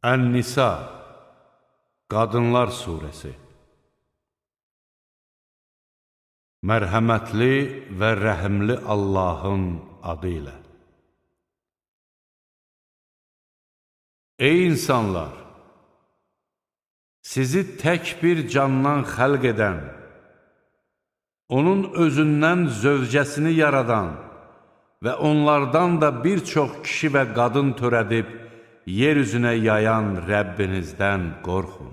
Ən-Nisa, Qadınlar Suresi. Mərhəmətli və rəhimli Allahın adı ilə. Ey insanlar! Sizi tək bir candan xəlq edən, onun özündən zövcəsini yaradan və onlardan da bir çox kişi və qadın törədib, yer üzünə yayan Rəbbinizdən qorxun.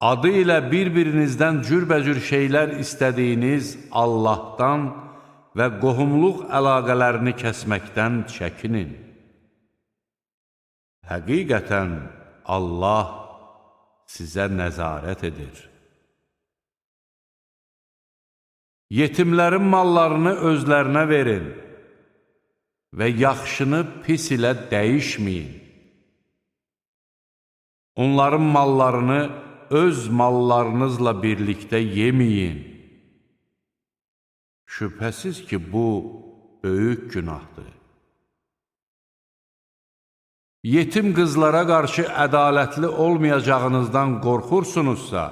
Adı ilə bir-birinizdən cürbəcür şeylər istədiyiniz Allahdan və qohumluq əlaqələrini kəsməkdən çəkinin. Həqiqətən Allah sizə nəzarət edir. Yetimlərin mallarını özlərinə verin və yaxşını pis ilə dəyişməyin. Onların mallarını öz mallarınızla birlikdə yeməyin. Şübhəsiz ki, bu böyük günahdır. Yetim qızlara qarşı ədalətli olmayacağınızdan qorxursunuzsa,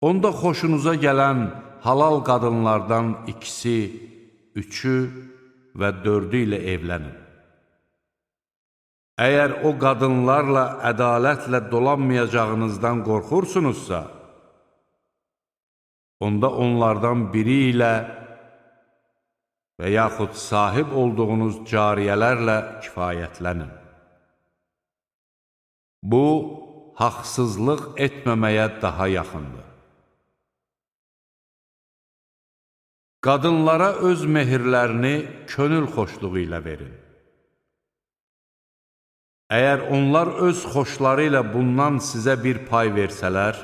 onda xoşunuza gələn halal qadınlardan ikisi, üçü və dördü ilə evlənin. Əgər o qadınlarla ədalətlə dolanmayacağınızdan qorxursunuzsa, onda onlardan biri ilə və yaxud sahib olduğunuz cariyələrlə kifayətlənin. Bu, haqsızlıq etməməyə daha yaxındır. Qadınlara öz mehirlərini könül xoşluğu ilə verin. Əgər onlar öz xoşları ilə bundan sizə bir pay versələr,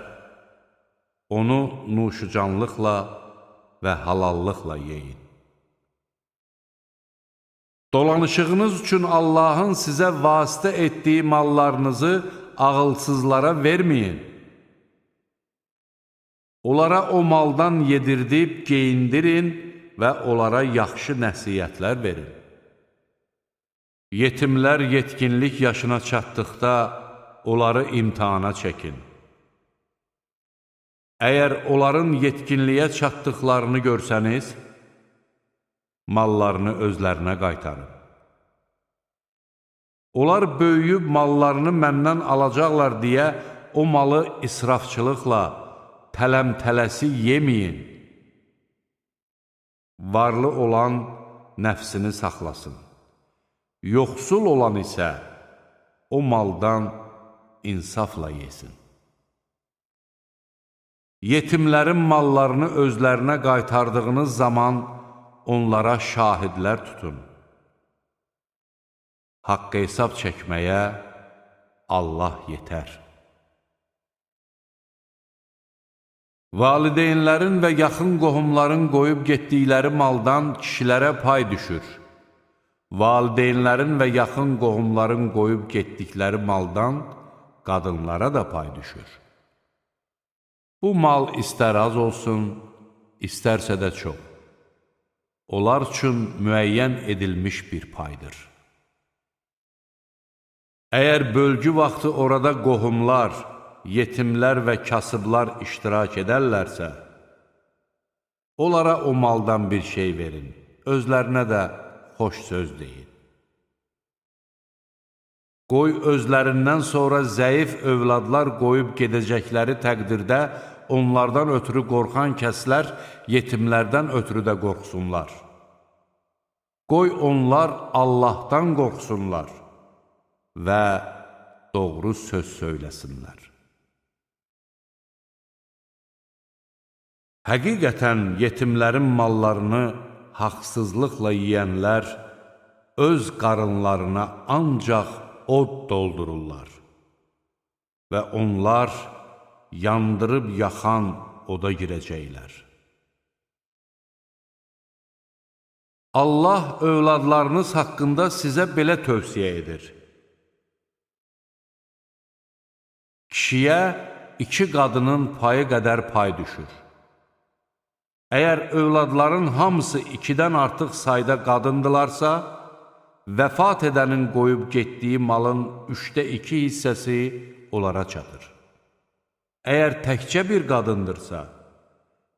onu nuşucanlıqla və halallıqla yeyin. Dolanışığınız üçün Allahın sizə vasitə etdiyi mallarınızı ağılsızlara verməyin. Onlara o maldan yedirdib geyindirin və onlara yaxşı nəsihətlər verin. Yetimlər yetkinlik yaşına çatdıqda onları imtahana çəkin. Əgər onların yetkinliyə çatdıqlarını görsəniz, mallarını özlərinə qaytarın. Onlar böyüyüb mallarını məndən alacaqlar deyə o malı israfçılıqla, tələm-tələsi yeməyin. Varlı olan nəfsini saxlasın. Yoxsul olan isə o maldan insafla yesin. Yetimlərin mallarını özlərinə qaytardığınız zaman onlara şahidlər tutun. Haqq hesab çəkməyə Allah yetər. Valideynlərin və yaxın qohumların qoyub getdikləri maldan kişilərə pay düşür. Valideynlərin və yaxın qohumların qoyub getdikləri maldan qadınlara da pay düşür. Bu mal istər az olsun, istərsə də çox. Onlar üçün müəyyən edilmiş bir paydır. Əgər bölgü vaxtı orada qohumlar, yetimlər və kasıblar iştirak edərlərsə, onlara o maldan bir şey verin, özlərinə də xoş söz deyin. Qoy özlərindən sonra zəif övladlar qoyub gedəcəkləri təqdirdə onlardan ötürü qorxan kəslər yetimlərdən ötürü də qorxsunlar. Qoy onlar Allahdan qorxsunlar və doğru söz söyləsinlər. Həqiqətən yetimlərin mallarını haqsızlıqla yiyənlər öz qarınlarına ancaq od doldururlar və onlar yandırıb yaxan oda girəcəklər. Allah övladlarınız haqqında sizə belə tövsiyə edir. Kişiyə iki qadının payı qədər pay düşür. Əgər övladların hamısı ikidən artıq sayda qadındılarsa, vəfat edənin qoyub getdiyi malın 2/3 hissəsi onlara çatır. Əgər təkcə bir qadındırsa,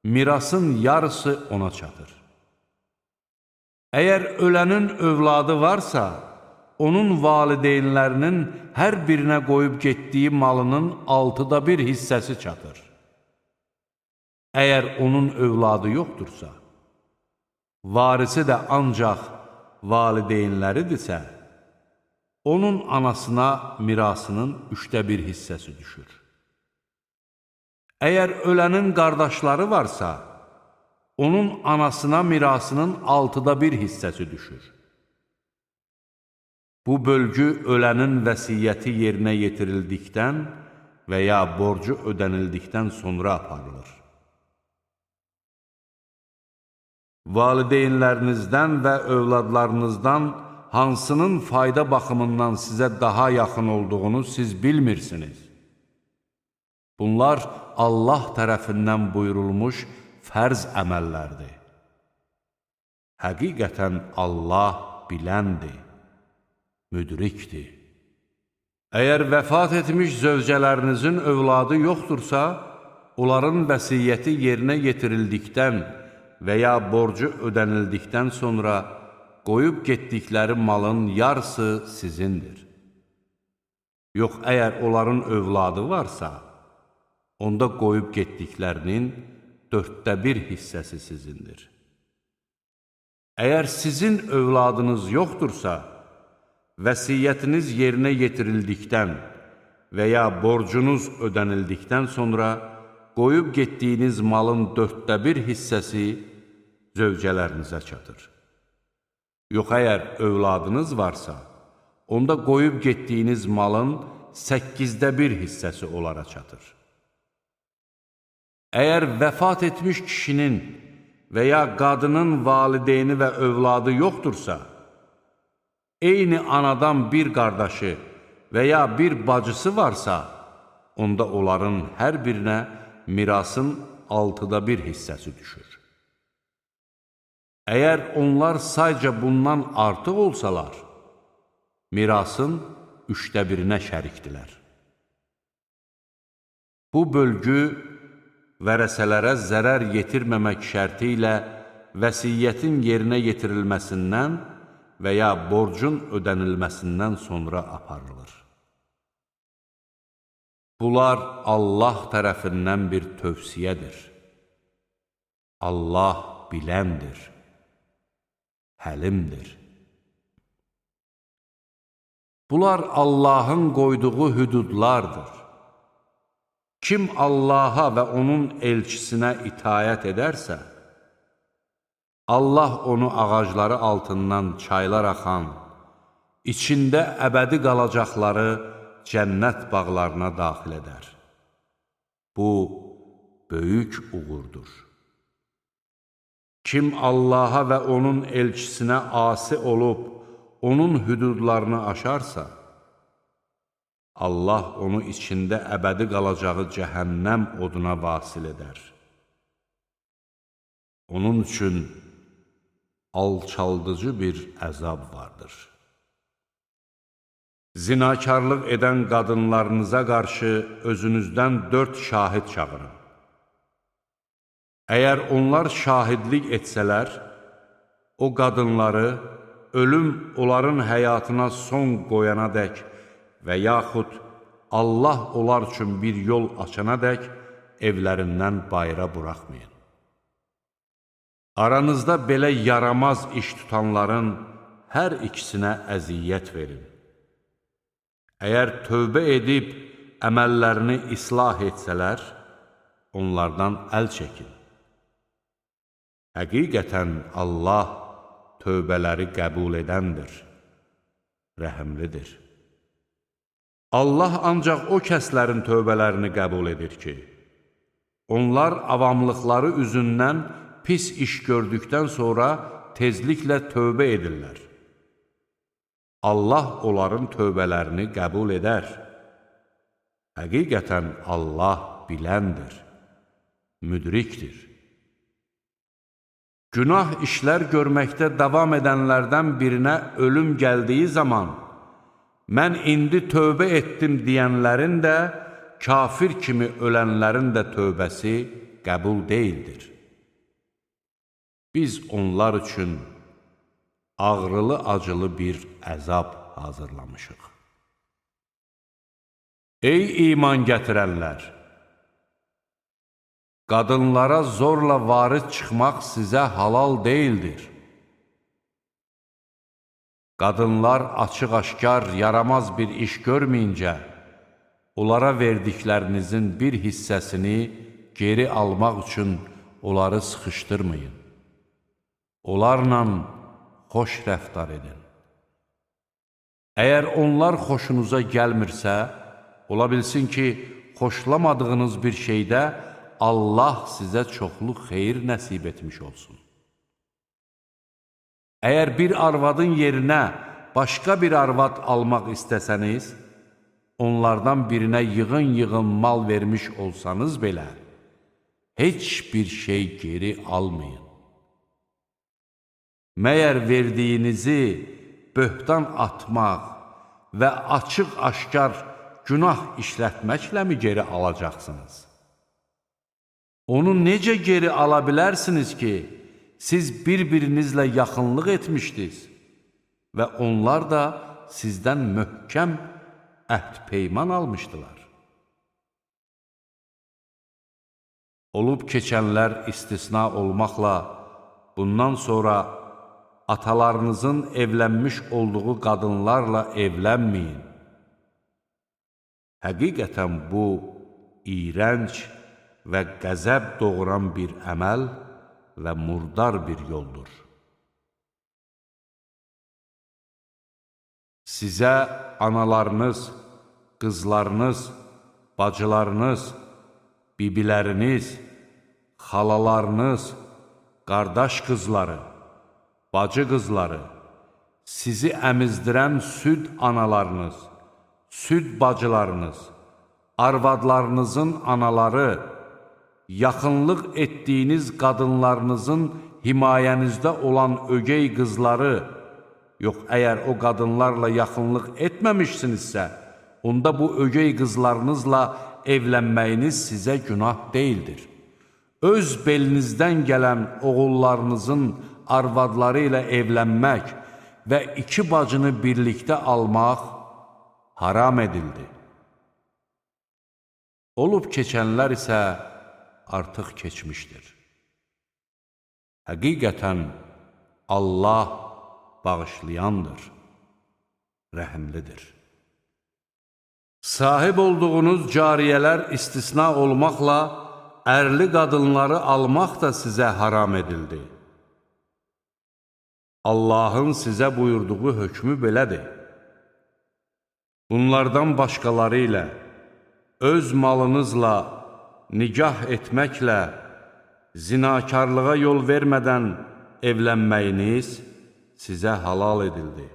mirasın yarısı ona çatır. Əgər ölənin övladı varsa, onun valideynlərinin hər birinə qoyub getdiyi malının 1/6 hissəsi çatır. Əgər onun övladı yoxdursa, varisi də ancaq valideynləridirsə, onun anasına mirasının 1/3 hissəsi düşür. Əgər ölənin qardaşları varsa, onun anasına mirasının 1/6 hissəsi düşür. Bu bölgü ölənin vəsiyyəti yerinə yetirildikdən və ya borcu ödənildikdən sonra aparılır. Valideynlərinizdən və övladlarınızdan hansının fayda baxımından sizə daha yaxın olduğunu siz bilmirsiniz. Bunlar Allah tərəfindən buyurulmuş fərz əməllərdir. Həqiqətən Allah biləndir, müdrikdir. Əgər vəfat etmiş zövcələrinizin övladı yoxdursa, onların vəsiyyəti yerinə yetirildikdən və ya borcu ödənildikdən sonra qoyub getdikləri malın yarısı sizindir. Yox, əgər onların övladı varsa, onda qoyub getdiklərinin 1/4 hissəsi sizindir. Əgər sizin övladınız yoxdursa, vəsiyyətiniz yerinə yetirildikdən və ya borcunuz ödənildikdən sonra qoyub getdiyiniz malın 1/4 hissəsi zövcələrinizə çatır. Yox, əgər övladınız varsa, onda qoyub getdiyiniz malın 1/8 hissəsi onlara çatır. Əgər vəfat etmiş kişinin və ya qadının valideyni və övladı yoxdursa, eyni anadan bir qardaşı və ya bir bacısı varsa, onda onların hər birinə mirasın 1/6 hissəsi düşür. Əgər onlar sayca bundan artıq olsalar, mirasın 1/3-nə şərikdilər. Bu bölgü vərəsələrə zərər yetirməmək şərti ilə vəsiyyətin yerinə yetirilməsindən və ya borcun ödənilməsindən sonra aparılır. Bunlar Allah tərəfindən bir tövsiyədir. Allah biləndir, həlimdir. Bunlar Allahın qoyduğu hüdudlardır. Kim Allaha və onun elçisinə itaət edərsə, Allah onu ağacları altından çaylar axan, içində əbədi qalacaqları cənnət bağlarına daxil edər. Bu, böyük uğurdur. Kim Allaha və onun elçisinə asi olub, onun hüdudlarını aşarsa, Allah onu içində əbədi qalacağı cəhənnəm oduna vasil edər. Onun üçün alçaldıcı bir əzab vardır. Zinakarlıq edən qadınlarınıza qarşı özünüzdən 4 şahid çağırın. Əgər onlar şahidlik etsələr, o qadınları ölüm onların həyatına son qoyana dək və yaxud Allah onlar üçün bir yol açana dək evlərindən bayıra buraxmayın. Aranızda belə yaramaz iş tutanların hər ikisinə əziyyət verin. Əgər tövbə edib əməllərini islah etsələr, onlardan əl çəkin. Həqiqətən Allah tövbələri qəbul edəndir, rəhimlidir. Allah ancaq o kəslərin tövbələrini qəbul edir ki, onlar avamlıqları üzündən pis iş gördükdən sonra tezliklə tövbə edirlər. Allah onların tövbələrini qəbul edər. Həqiqətən Allah biləndir, müdrikdir. Günah işlər görməkdə davam edənlərdən birinə ölüm gəldiyi zaman, mən indi tövbə etdim deyənlərin də, kafir kimi ölənlərin də tövbəsi qəbul deyildir. Biz onlar üçün ağrılı-acılı bir əzab hazırlamışıq. Ey iman gətirənlər! Qadınlara zorla varis çıxmaq sizə halal deyildir. Qadınlar açıq-aşkar yaramaz bir iş görməyincə, onlara verdiklərinizin bir hissəsini geri almaq üçün onları sıxışdırmayın. Onlarla xoş rəftar edin. Əgər onlar xoşunuza gəlmirsə, ola bilsin ki, xoşlamadığınız bir şeydə Allah sizə çoxlu xeyir nəsib etmiş olsun. Əgər bir arvadın yerinə başqa bir arvad almaq istəsəniz, onlardan birinə yığın-yığın mal vermiş olsanız belə, heç bir şey geri almayın. Məyər verdiyinizi böhtan atmaq və açıq-aşkar günah işlətməklə mi geri alacaqsınız? Onu necə geri ala bilərsiniz ki, siz bir-birinizlə yaxınlıq etmişdiniz və onlar da sizdən möhkəm əhd-peyman almışdılar. Olub keçənlər istisna olmaqla bundan sonra atalarınızın evlənmiş olduğu qadınlarla evlənməyin. Həqiqətən bu iyrənc və qəzəb doğuran bir əməl və murdar bir yoldur. Sizə analarınız, qızlarınız, bacılarınız, bibiləriniz, xalalarınız, qardaş qızları, bacı qızları, sizi əmizdirən süd analarınız, süd bacılarınız, arvadlarınızın anaları, yaxınlıq etdiyiniz qadınlarınızın himayənizdə olan ögey qızları, yox, əgər o qadınlarla yaxınlıq etməmişsinizsə, onda bu ögey qızlarınızla evlənməyiniz sizə günah deyildir. Öz belinizdən gələn oğullarınızın arvadları ilə evlənmək və iki bacını birlikdə almaq haram edildi. Olub keçənlər isə artıq keçmişdir. Həqiqətən Allah bağışlayandır, rəhimlidir. Sahib olduğunuz cariyələr istisna olmaqla ərli qadınları almaq da sizə haram edildi. Allahın sizə buyurduğu hökmü belədir. Bunlardan başqaları ilə, öz malınızla nikah etməklə, zinakarlığa yol vermədən evlənməyiniz sizə halal edildi.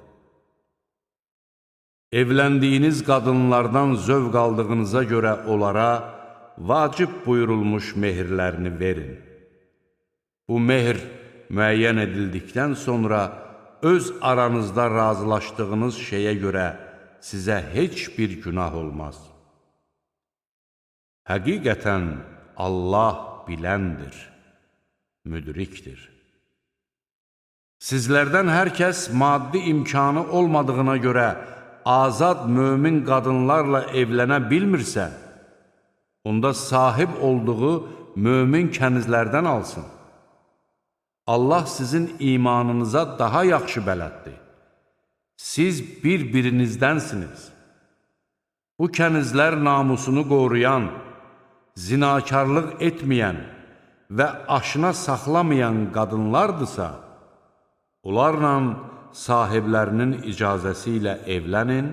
Evləndiyiniz qadınlardan zövq aldığınıza görə onlara vacib buyurulmuş mehirlərini verin. Bu mehr müəyyən edildikdən sonra öz aranızda razılaşdığınız şeyə görə sizə heç bir günah olmaz. Həqiqətən Allah biləndir, müdrikdir. Sizlərdən hər kəs maddi imkanı olmadığına görə azad mömin qadınlarla evlənə bilmirsə, onda sahib olduğu mömin kənizlərdən alsın. Allah sizin imanınıza daha yaxşı bələddir. Siz bir-birinizdənsiniz. Bu kənizlər namusunu qoruyan, zinakarlıq etməyən və aşına saxlamayan qadınlardırsa, onlarla sahiblərinin icazəsi ilə evlənin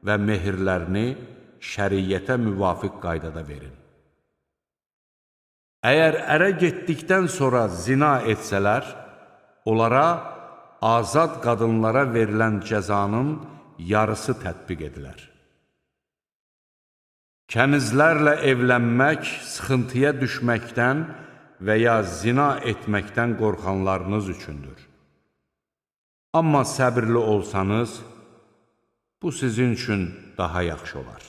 və mehirlərini şəriyyətə müvafiq qaydada verin. Əgər ərə getdikdən sonra zina etsələr, onlara azad qadınlara verilən cəzanın yarısı tətbiq edilər. Kənizlərlə evlənmək, sıxıntıya düşməkdən və ya zina etməkdən qorxanlarınız üçündür. Amma səbirli olsanız, bu sizin üçün daha yaxşı olar.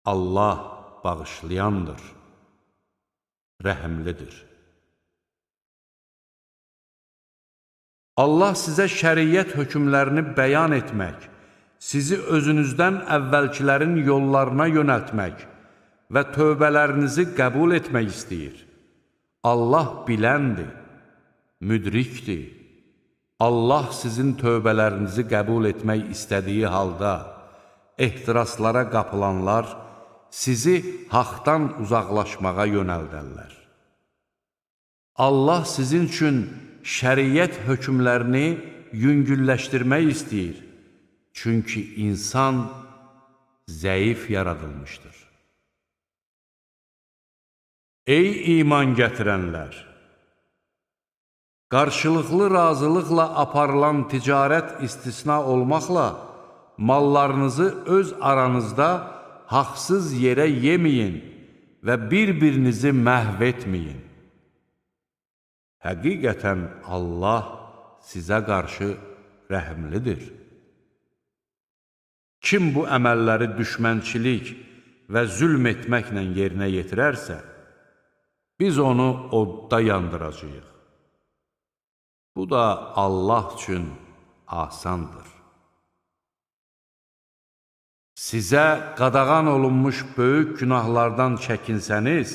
Allah bağışlayandır, rəhimlidir. Allah sizə şəriət hökmlərini bəyan etmək, sizi özünüzdən əvvəlkilərin yollarına yönəltmək və tövbələrinizi qəbul etmək istəyir. Allah biləndir, müdrikdir. Allah sizin tövbələrinizi qəbul etmək istədiyi halda, ehtiraslara qapılanlar sizi haqdan uzaqlaşmağa yönəldərlər. Allah sizin üçün şəriət hökmlərini yüngülləşdirmək istəyir. Çünki insan zəif yaradılmışdır. Ey iman gətirənlər! Qarşılıqlı razılıqla aparılan ticarət istisna olmaqla, mallarınızı öz aranızda haqsız yerə yeməyin və bir-birinizi məhv etməyin. Həqiqətən Allah sizə qarşı rəhimlidir. Kim bu əməlləri düşmənçilik və zülm etməklə yerinə yetirərsə, biz onu odda yandıracağıq. Bu da Allah üçün asandır. Sizə qadağan olunmuş böyük günahlardan çəkinsəniz,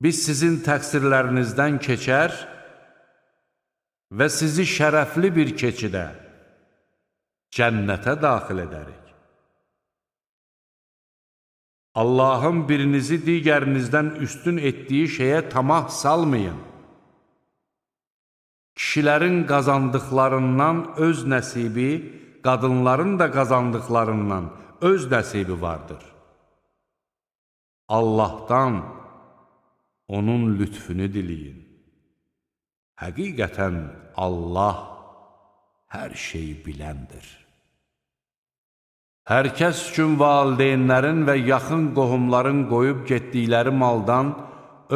biz sizin təqsirlərinizdən keçər və sizi şərəfli bir keçidə, cənnətə daxil edərik. Allahın birinizi digərinizdən üstün etdiyi şeyə tamah salmayın. Kişilərin qazandıqlarından öz nəsibi, qadınların da qazandıqlarından öz nəsibi vardır. Allahdan onun lütfünü diləyin. Həqiqətən Allah hər şeyi biləndir. Hər kəs üçün valideynlərin və yaxın qohumların qoyub getdikləri maldan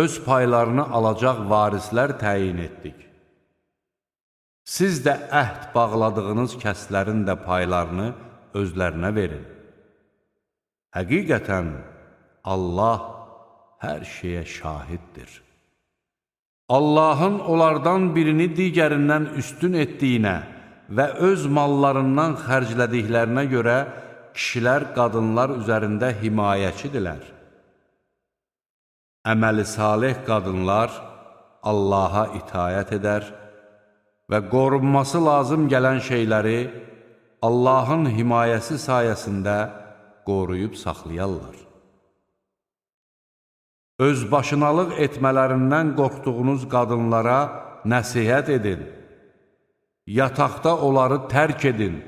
öz paylarını alacaq varislər təyin etdik. Siz də əhd bağladığınız kəslərin də paylarını özlərinə verin. Həqiqətən Allah hər şeyə şahiddir. Allahın onlardan birini digərindən üstün etdiyinə və öz mallarından xərclədiklərinə görə kişilər qadınlar üzərində himayəçidirlər. Əməli salih qadınlar Allaha itaət edər və qorunması lazım gələn şeyləri Allahın himayəsi sayəsində qoruyub saxlayarlar. Özbaşınalıq etmələrindən qorxduğunuz qadınlara nəsihət edin, yataqda onları tərk edin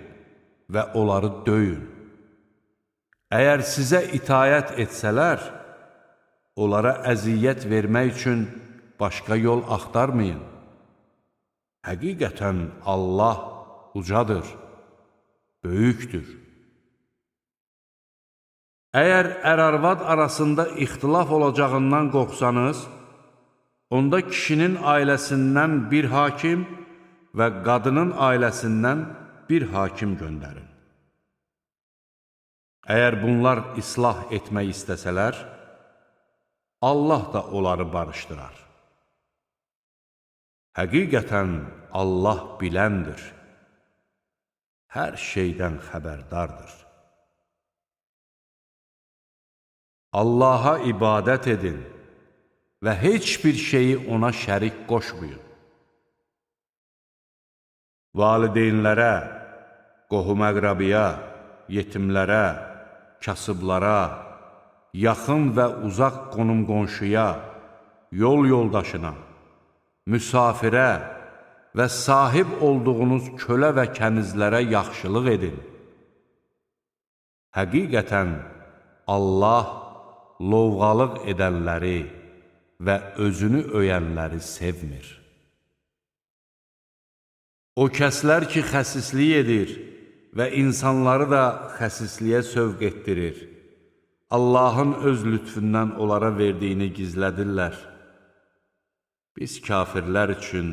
və onları döyün. Əgər sizə itaət etsələr, onlara əziyyət vermək üçün başqa yol axtarmayın. Həqiqətən Allah ucadır, böyükdür. Əgər ər-arvad arasında ixtilaf olacağından qorxsanız, onda kişinin ailəsindən bir hakim və qadının ailəsindən bir hakim göndərin. Əgər bunlar islah etmək istəsələr, Allah da onları barışdırar. Həqiqətən Allah biləndir, hər şeydən xəbərdardır. Allaha ibadət edin və heç bir şeyi ona şərik qoşmayın. Valideynlərə, qohum-əqrabiya, yetimlərə, kasıblara, yaxın və uzaq qonum-qonşuya, yol yoldaşına, müsafirə və sahib olduğunuz kölə və kənizlərə yaxşılıq edin. Həqiqətən Allah lovğalıq edənləri və özünü öyənləri sevmir. O kəslər ki, xəsislik edir və insanları da xəsisliyə sövq etdirir, Allahın öz lütfündən onlara verdiyini gizlədirlər. Biz kafirlər üçün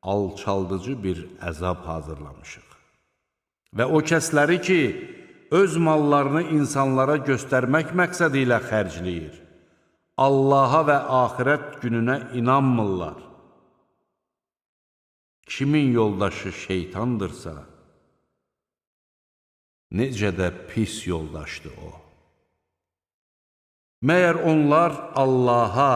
alçaldıcı bir əzab hazırlamışıq. Və o kəsləri ki, öz mallarını insanlara göstərmək məqsədi ilə xərcləyir, Allaha və axirət gününə inanmırlar. Kimin yoldaşı şeytandırsa, necə də pis yoldaşdır o. Məyər onlar Allaha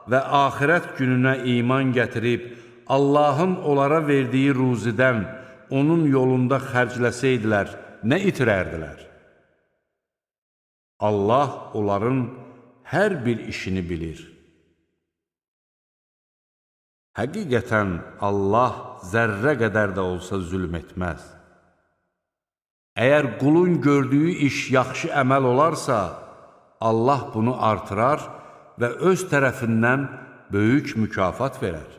və axirət gününə iman gətirib, Allahın onlara verdiyi ruzidən onun yolunda xərcləsəydilər, nə itirərdilər? Allah onların hər bir işini bilir. Həqiqətən Allah zərrə qədər də olsa zülm etməz. Əgər qulun gördüyü iş yaxşı əməl olarsa, Allah bunu artırar və öz tərəfindən böyük mükafat verər.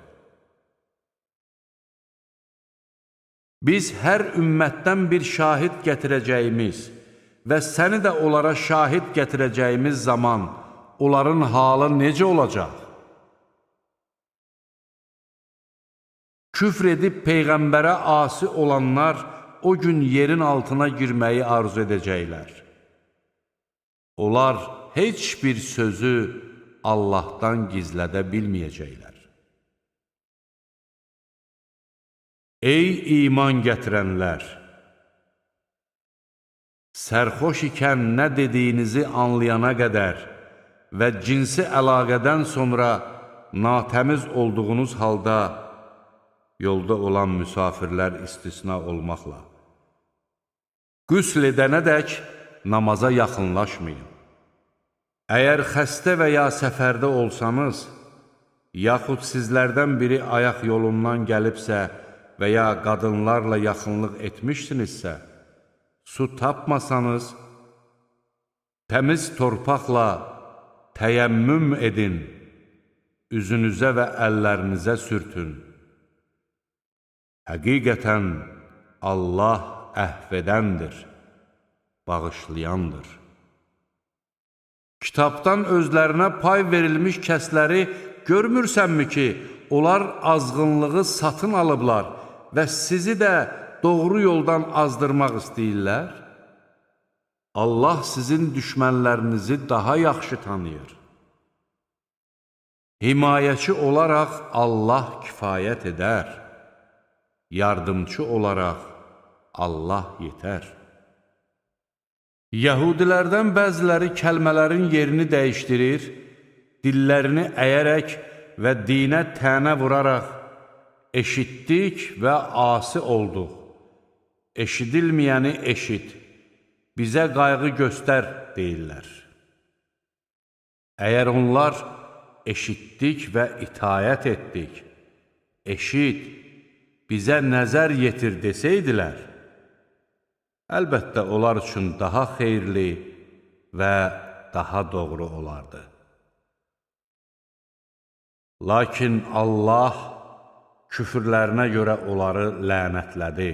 Biz hər ümmətdən bir şahid gətirəcəyimiz və səni də onlara şahid gətirəcəyimiz zaman onların halı necə olacaq? Küfr edib Peyğəmbərə asi olanlar o gün yerin altına girməyi arzu edəcəklər. Onlar heç bir sözü Allahdan gizlədə bilməyəcəklər. Ey iman gətirənlər! Sərxoş ikən nə dediyinizi anlayana qədər və cinsi əlaqədən sonra natəmiz olduğunuz halda yolda olan müsafirlər istisna olmaqla qüsl edənədək namaza yaxınlaşmayın. Əgər xəstə və ya səfərdə olsanız, yaxud sizlərdən biri ayaq yolundan gəlibsə və ya qadınlarla yaxınlıq etmişsinizsə, su tapmasanız, təmiz torpaqla təyəmmüm edin, üzünüzə və əllərinizə sürtün. Həqiqətən Allah əhv edəndir, bağışlayandır. Kitabdan özlərinə pay verilmiş kəsləri görmürsənmi ki, onlar azğınlığı satın alıblar və sizi də doğru yoldan azdırmaq istəyirlər? Allah sizin düşmənlərinizi daha yaxşı tanıyır. Himayəçi olaraq Allah kifayət edər. Yardımçı olaraq Allah yetər. Yəhudilərdən bəziləri kəlmələrin yerini dəyişdirir, dillərini əyərək və dinə tənə vuraraq eşitdik və asi olduq. Eşidilməyəni eşit, bizə qayğı göstər deyirlər. Əgər onlar eşitdik və itayət etdik, eşit, bizə nəzər yetir desəydilər, əlbəttə onlar üçün daha xeyirli və daha doğru olardı. Lakin Allah küfürlərinə görə onları lənətlədi.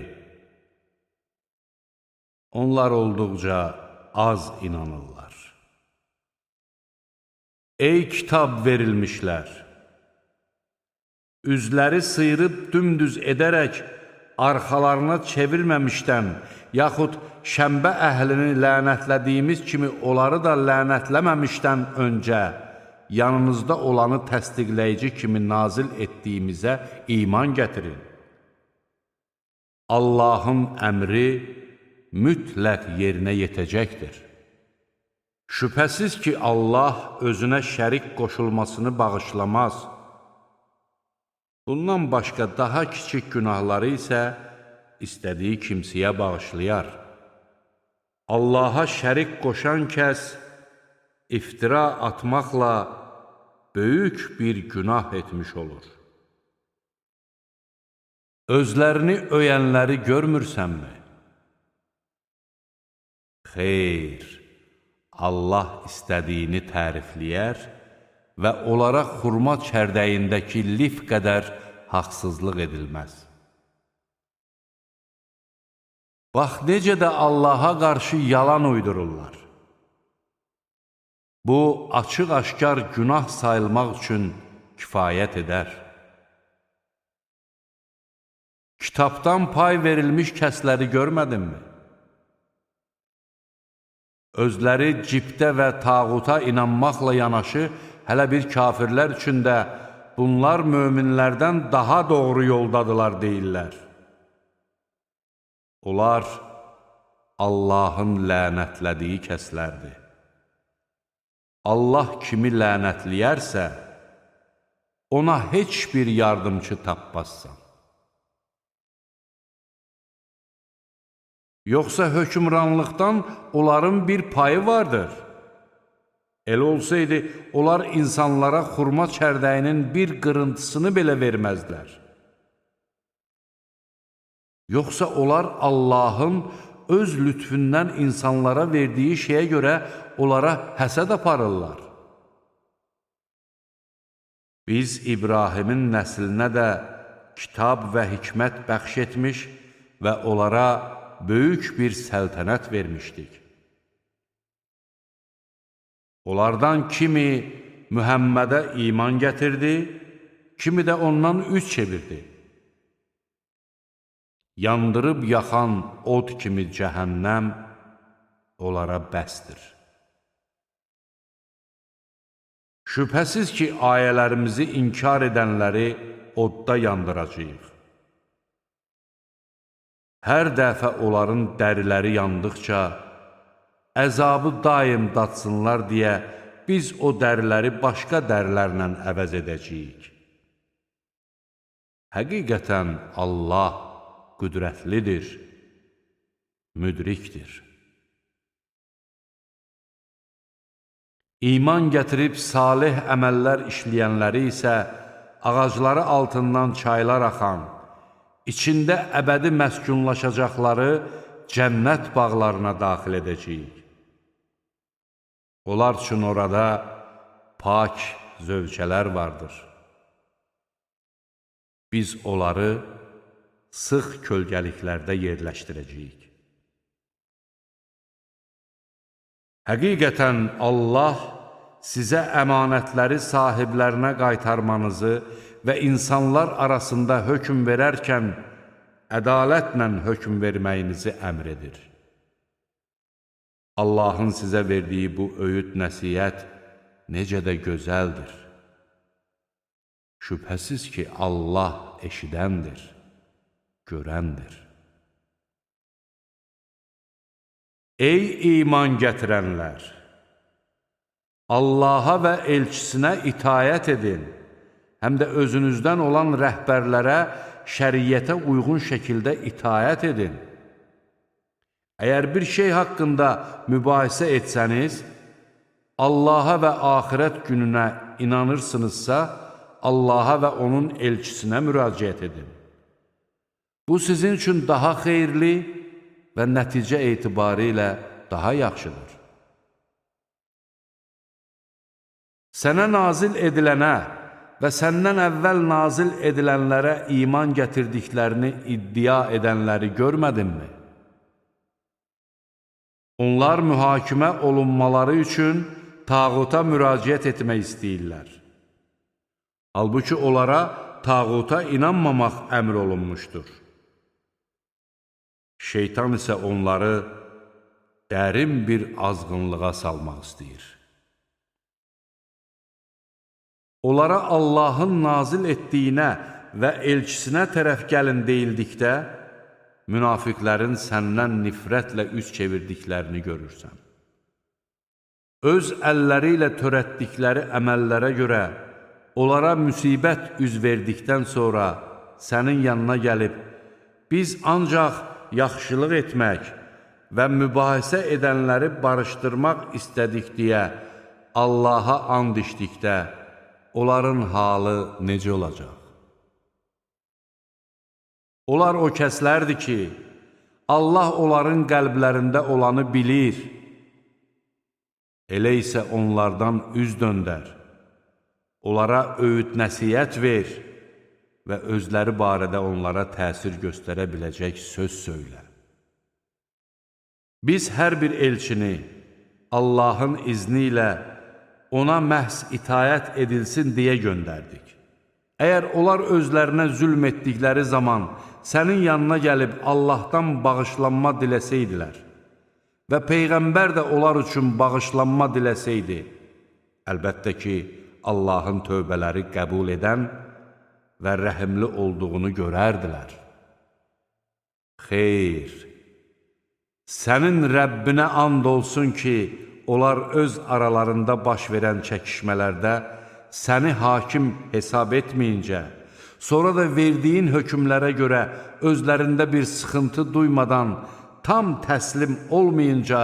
Onlar olduqca az inanırlar. Ey kitab verilmişlər! Üzləri sıyırıb dümdüz edərək arxalarına çevirməmişdən, yaxud şənbə əhlini lənətlədiyimiz kimi onları da lənətləməmişdən öncə yanınızda olanı təsdiqləyici kimi nazil etdiyimizə iman gətirin. Allahın əmri mütləq yerinə yetəcəkdir. Şübhəsiz ki, Allah özünə şərik qoşulmasını bağışlamaz. Bundan başqa daha kiçik günahları isə istədiyi kimsəyə bağışlayar. Allaha şərik qoşan kəs iftira atmaqla böyük bir günah etmiş olur. Özlərini öyənləri görmürsənmi? Xeyr, Allah istədiyini tərifləyər və onlara xurma çərdəyindəki lif qədər haqsızlıq edilməz. Bax, necə də Allaha qarşı yalan uydururlar. Bu, açıq-aşkar günah sayılmaq üçün kifayət edər. Kitabdan pay verilmiş kəsləri görmədinmi? Özləri cibdə və tağuta inanmaqla yanaşı, hələ bir kafirlər üçün də bunlar möminlərdən daha doğru yoldadılar deyirlər. Onlar Allahın lənətlədiyi kəslərdir. Allah kimi lənətləyərsə, ona heç bir yardımçı tapmazsan. Yoxsa hökmranlıqdan onların bir payı vardır. Elə olsaydı, onlar insanlara xurma çərdəyinin bir qırıntısını belə verməzdilər. Yoxsa onlar Allahın öz lütfündən insanlara verdiyi şeyə görə onlara həsəd aparırlar. Biz İbrahimin nəslinə də kitab və hikmət bəxş etmiş və onlara böyük bir səltənət vermişdik. Onlardan kimi Mühəmmədə iman gətirdi, kimi də ondan üz çevirdi. Yandırıb yaxan od kimi cəhənnəm onlara bəsdir. Şübhəsiz ki, ayələrimizi inkar edənləri odda yandıracağıq. Hər dəfə onların dəriləri yandıqca, əzabı daim datsınlar deyə biz o dəriləri başqa dərilərlə əvəz edəcəyik. Həqiqətən Allah qüdrətlidir, müdrikdir. İman gətirib salih əməllər işləyənləri isə ağacları altından çaylar axan, içində əbədi məskunlaşacaqları cənnət bağlarına daxil edəcəyik. Onlar üçün orada pak zövcələr vardır. Biz onları sıx kölgəliklərdə yerləşdirəcəyik. Həqiqətən Allah sizə əmanətləri sahiblərinə qaytarmanızı və insanlar arasında hökm verərkən ədalətlə hökm verməyinizi əmr edir. Allahın sizə verdiyi bu öyüd nəsihət necə də gözəldir. Şübhəsiz ki, Allah eşidəndir, görəndir. Ey iman gətirənlər! Allaha və elçisinə itayət edin, həm də özünüzdən olan rəhbərlərə şəriyyətə uyğun şəkildə itayət edin. Əgər bir şey haqqında mübahisə etsəniz, Allaha və axirət gününə inanırsınızsa, Allaha və onun elçisinə müraciət edin. Bu sizin üçün daha xeyirli və nəticə etibarilə daha yaxşıdır. Sənə nazil edilənə və səndən əvvəl nazil edilənlərə iman gətirdiklərini iddia edənləri görmədinmi? Onlar mühakimə olunmaları üçün tağuta müraciət etmək istəyirlər. Halbuki onlara tağuta inanmamaq əmr olunmuşdur. Şeytan isə onları dərin bir azğınlığa salmaq istəyir. Onlara Allahın nazil etdiyinə və elçisinə tərəf gəlin deyildikdə, münafiqlərin səndən nifrətlə üz çevirdiklərini görürsən. Öz əlləri ilə törətdikləri əməllərə görə onlara müsibət üz verdikdən sonra sənin yanına gəlib, biz ancaq yaxşılıq etmək və mübahisə edənləri barışdırmaq istədik deyə Allaha and içdikdə, onların halı necə olacaq? Onlar o kəslərdir ki, Allah onların qəlblərində olanı bilir. Elə isə onlardan üz döndər, onlara öyüd nəsihət ver və özləri barədə onlara təsir göstərə biləcək söz söylə. Biz hər bir elçini Allahın izni ilə ona məhz itayət edilsin deyə göndərdik. Əgər onlar özlərinə zülm etdikləri zaman sənin yanına gəlib Allahdan bağışlanma diləsəydilər və Peyğəmbər də onlar üçün bağışlanma diləsəydi, əlbəttə ki, Allahın tövbələri qəbul edən və rəhimli olduğunu görərdilər. Xeyr, sənin Rəbbinə and olsun ki, onlar öz aralarında baş verən çəkişmələrdə səni hakim hesab etməyincə, sonra da verdiyin hökmlərə görə özlərində bir sıxıntı duymadan tam təslim olmayınca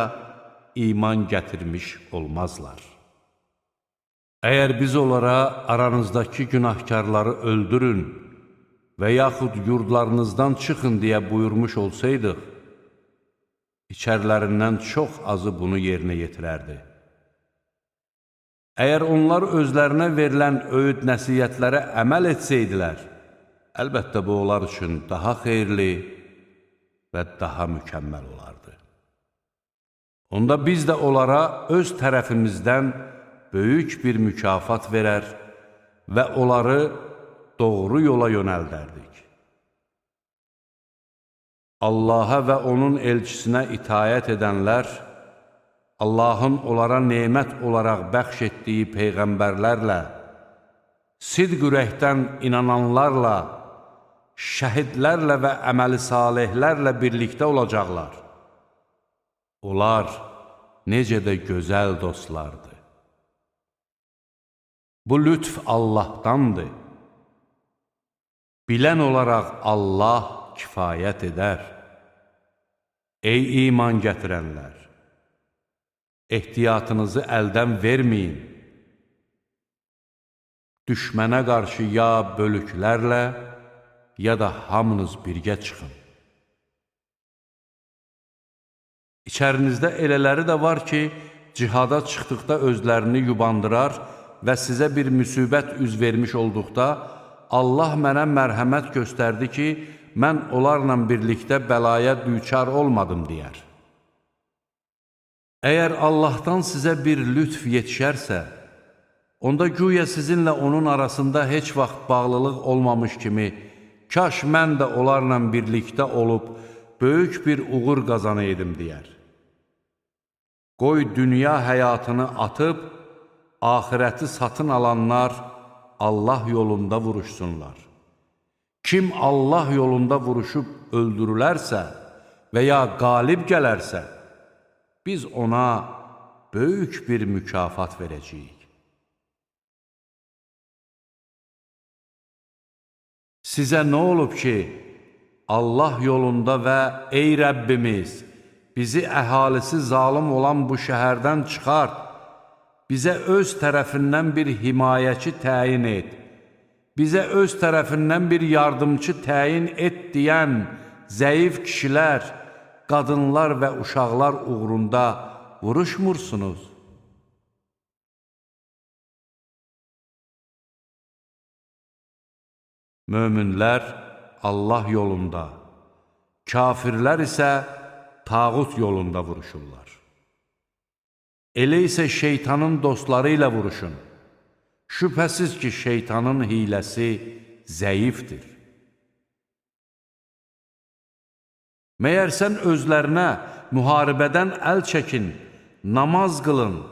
iman gətirmiş olmazlar. Əgər biz onlara aranızdakı günahkarları öldürün və yaxud yurdlarınızdan çıxın deyə buyurmuş olsaydıq, içərilərindən çox azı bunu yerinə yetirərdi. Əgər onlar özlərinə verilən öyüd nəsihətlərə əməl etsəydilər, əlbəttə bu onlar üçün daha xeyirli və daha mükəmməl olardı. Onda biz də onlara öz tərəfimizdən böyük bir mükafat verər və onları doğru yola yönəldərdik. Allaha və onun elçisinə itayət edənlər, Allahın onlara nemət olaraq bəxş etdiyi peyğəmbərlərlə, sidq ürəkdən inananlarla, şəhidlərlə və əməli salihlərlə birlikdə olacaqlar. Onlar necə də gözəl dostlardır. Bu lütf Allahdandır. Bilən olaraq Allah kifayət edər. Ey iman gətirənlər! Ehtiyatınızı əldən verməyin. Düşmənə qarşı ya bölüklərlə, ya da hamınız birgə çıxın. İçərinizdə elələri də var ki, cihada çıxdıqda özlərini yubandırar və sizə bir müsibət üz vermiş olduqda, Allah mənə mərhəmət göstərdi ki, mən onlarla birlikdə bəlaya düçar olmadım, deyər. Əgər Allahdan sizə bir lütf yetişərsə, onda güya sizinlə onun arasında heç vaxt bağlılıq olmamış kimi, kaş mən də onlarla birlikdə olub, böyük bir uğur qazanaydım, deyər. Qoy dünya həyatını atıb, axirəti satın alanlar Allah yolunda vuruşsunlar. Kim Allah yolunda vuruşub öldürülərsə və ya qalib gələrsə, biz ona böyük bir mükafat verəcəyik. Sizə nə olub ki, Allah yolunda və ey Rəbbimiz, bizi əhalisi zalım olan bu şəhərdən çıxart, bizə öz tərəfindən bir himayəçi təyin et, bizə öz tərəfindən bir yardımçı təyin et deyən zəif kişilər, qadınlar və uşaqlar uğrunda vuruşmursunuz. Möminlər Allah yolunda, kafirlər isə tağut yolunda vuruşurlar. Elə isə şeytanın dostları ilə vuruşun. Şübhəsiz ki, şeytanın hiləsi zəifdir. Məyər sən özlərinə müharibədən əl çəkin, namaz qılın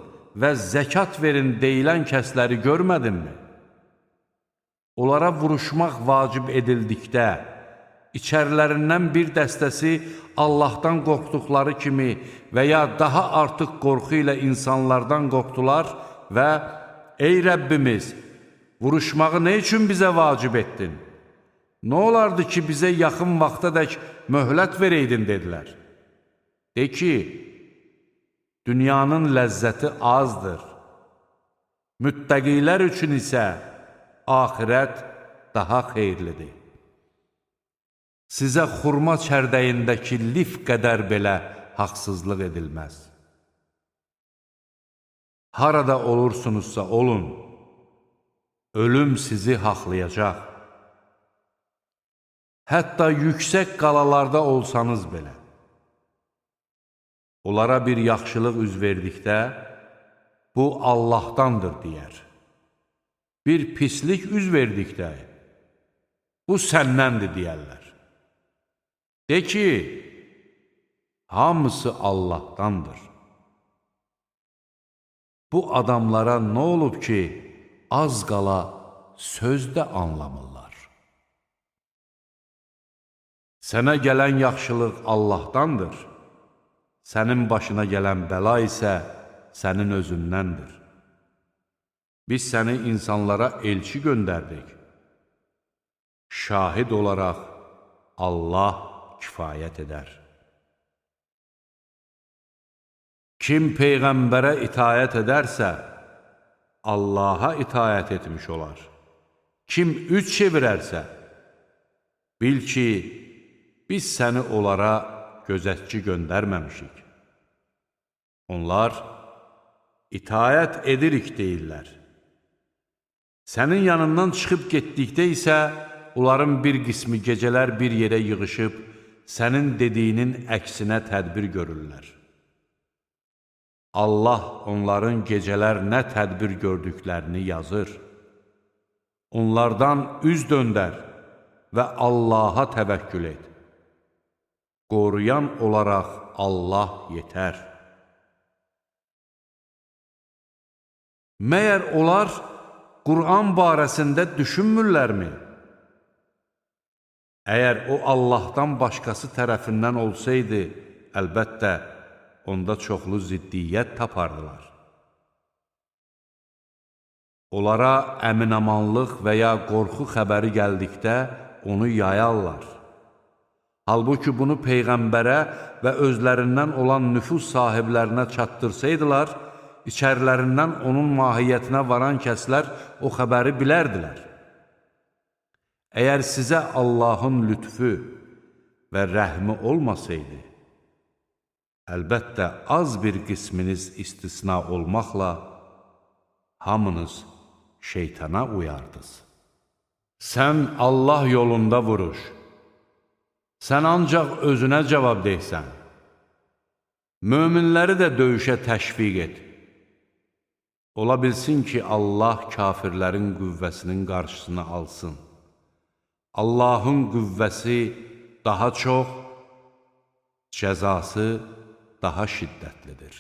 və zəkat verin deyilən kəsləri görmədinmi? Onlara vuruşmaq vacib edildikdə, içərilərindən bir dəstəsi Allahdan qorxduqları kimi və ya daha artıq qorxu ilə insanlardan qorxdular və ey Rəbbimiz, vuruşmağı nə üçün bizə vacib etdin? Nə olardı ki, bizə yaxın vaxtadək möhlət verəydin, dedilər. De ki, dünyanın ləzzəti azdır. Müttəqilər üçün isə axirət daha xeyirlidir. Sizə xurma çərdəyindəki lif qədər belə haqsızlıq edilməz. Harada olursunuzsa olun, ölüm sizi haqlayacaq. Hətta yüksək qalalarda olsanız belə. Onlara bir yaxşılıq üz verdikdə, bu Allahdandır deyər. Bir pislik üz verdikdə, bu səndəndir deyərlər. De ki, hamısı Allahdandır. Bu adamlara nə olub ki, az qala söz də anlamırlar. Sənə gələn yaxşılıq Allahdandır, sənin başına gələn bəla isə sənin özündəndir. Biz səni insanlara elçi göndərdik. Şahid olaraq Allah kifayət edər. Kim Peyğəmbərə itayət edərsə, Allaha itayət etmiş olar. Kim üç çevirərsə, bil ki, biz səni onlara gözətçi göndərməmişik. Onlar, itayət edirik deyirlər. Sənin yanından çıxıb getdikdə isə, onların bir qismi gecələr bir yerə yığışıb, sənin dediyinin əksinə tədbir görürlər. Allah onların gecələr nə tədbir gördüklərini yazır. Onlardan üz döndər və Allaha təvəkkül et. Qoruyan olaraq Allah yetər. Məyər onlar Qur'an barəsində düşünmürlərmi? Əgər o Allahdan başqası tərəfindən olsaydı, əlbəttə, onda çoxlu ziddiyyət tapardılar. Onlara əminamanlıq və ya qorxu xəbəri gəldikdə onu yayarlar. Halbuki bunu Peyğəmbərə və özlərindən olan nüfuz sahiblərinə çatdırsaydılar, içərilərindən onun mahiyyətinə varan kəslər o xəbəri bilərdilər. Əgər sizə Allahın lütfü və rəhmi olmasaydı, əlbəttə az bir qisminiz istisna olmaqla hamınız şeytana uyardınız. Sən Allah yolunda vuruş. Sən ancaq özünə cavab deysən. Möminləri də döyüşə təşviq et. Ola bilsin ki, Allah kafirlərin qüvvəsinin qarşısını alsın. Allahın qüvvəsi daha çox, cəzası daha şiddətlidir.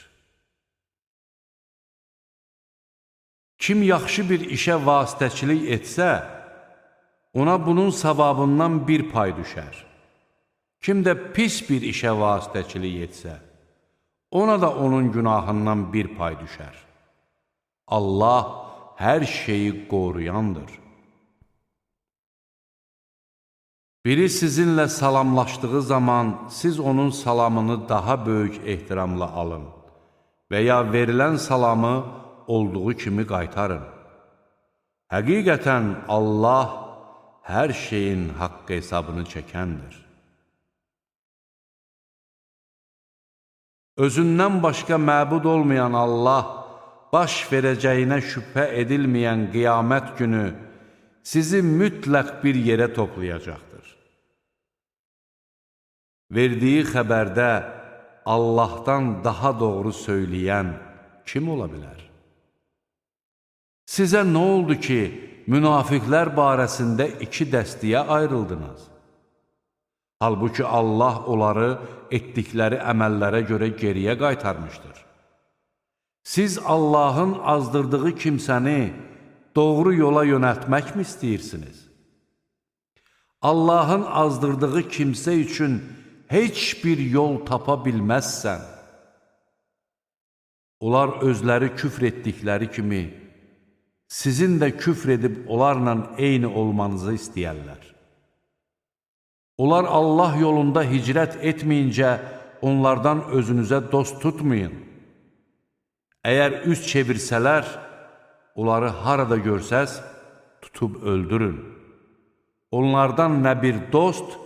Kim yaxşı bir işə vasitəçilik etsə, ona bunun savabından bir pay düşər. Kim də pis bir işə vasitəçilik etsə, ona da onun günahından bir pay düşər. Allah hər şeyi qoruyandır. Biri sizinlə salamlaşdığı zaman siz onun salamını daha böyük ehtiramla alın və ya verilən salamı olduğu kimi qaytarın. Həqiqətən Allah hər şeyin haqq hesabını çəkəndir. Özündən başqa məbud olmayan Allah, baş verəcəyinə şübhə edilməyən qiyamət günü sizi mütləq bir yerə toplayacaqdır. Verdiyi xəbərdə Allahdan daha doğru söyləyən kim ola bilər? Sizə nə oldu ki, münafiqlər barəsində iki dəstəyə ayrıldınız? Halbuki Allah onları etdikləri əməllərə görə geriyə qaytarmışdır. Siz Allahın azdırdığı kimsəni doğru yola yönəltmək mi istəyirsiniz? Allahın azdırdığı kimsə üçün heç bir yol tapa bilməzsən. Onlar özləri küfr etdikləri kimi, sizin də küfr edib onlarla eyni olmanızı istəyərlər. Onlar Allah yolunda hicrət etməyincə onlardan özünüzə dost tutmayın. Əgər üz çevirsələr, onları harada görsəz, tutub öldürün. Onlardan nə bir dost,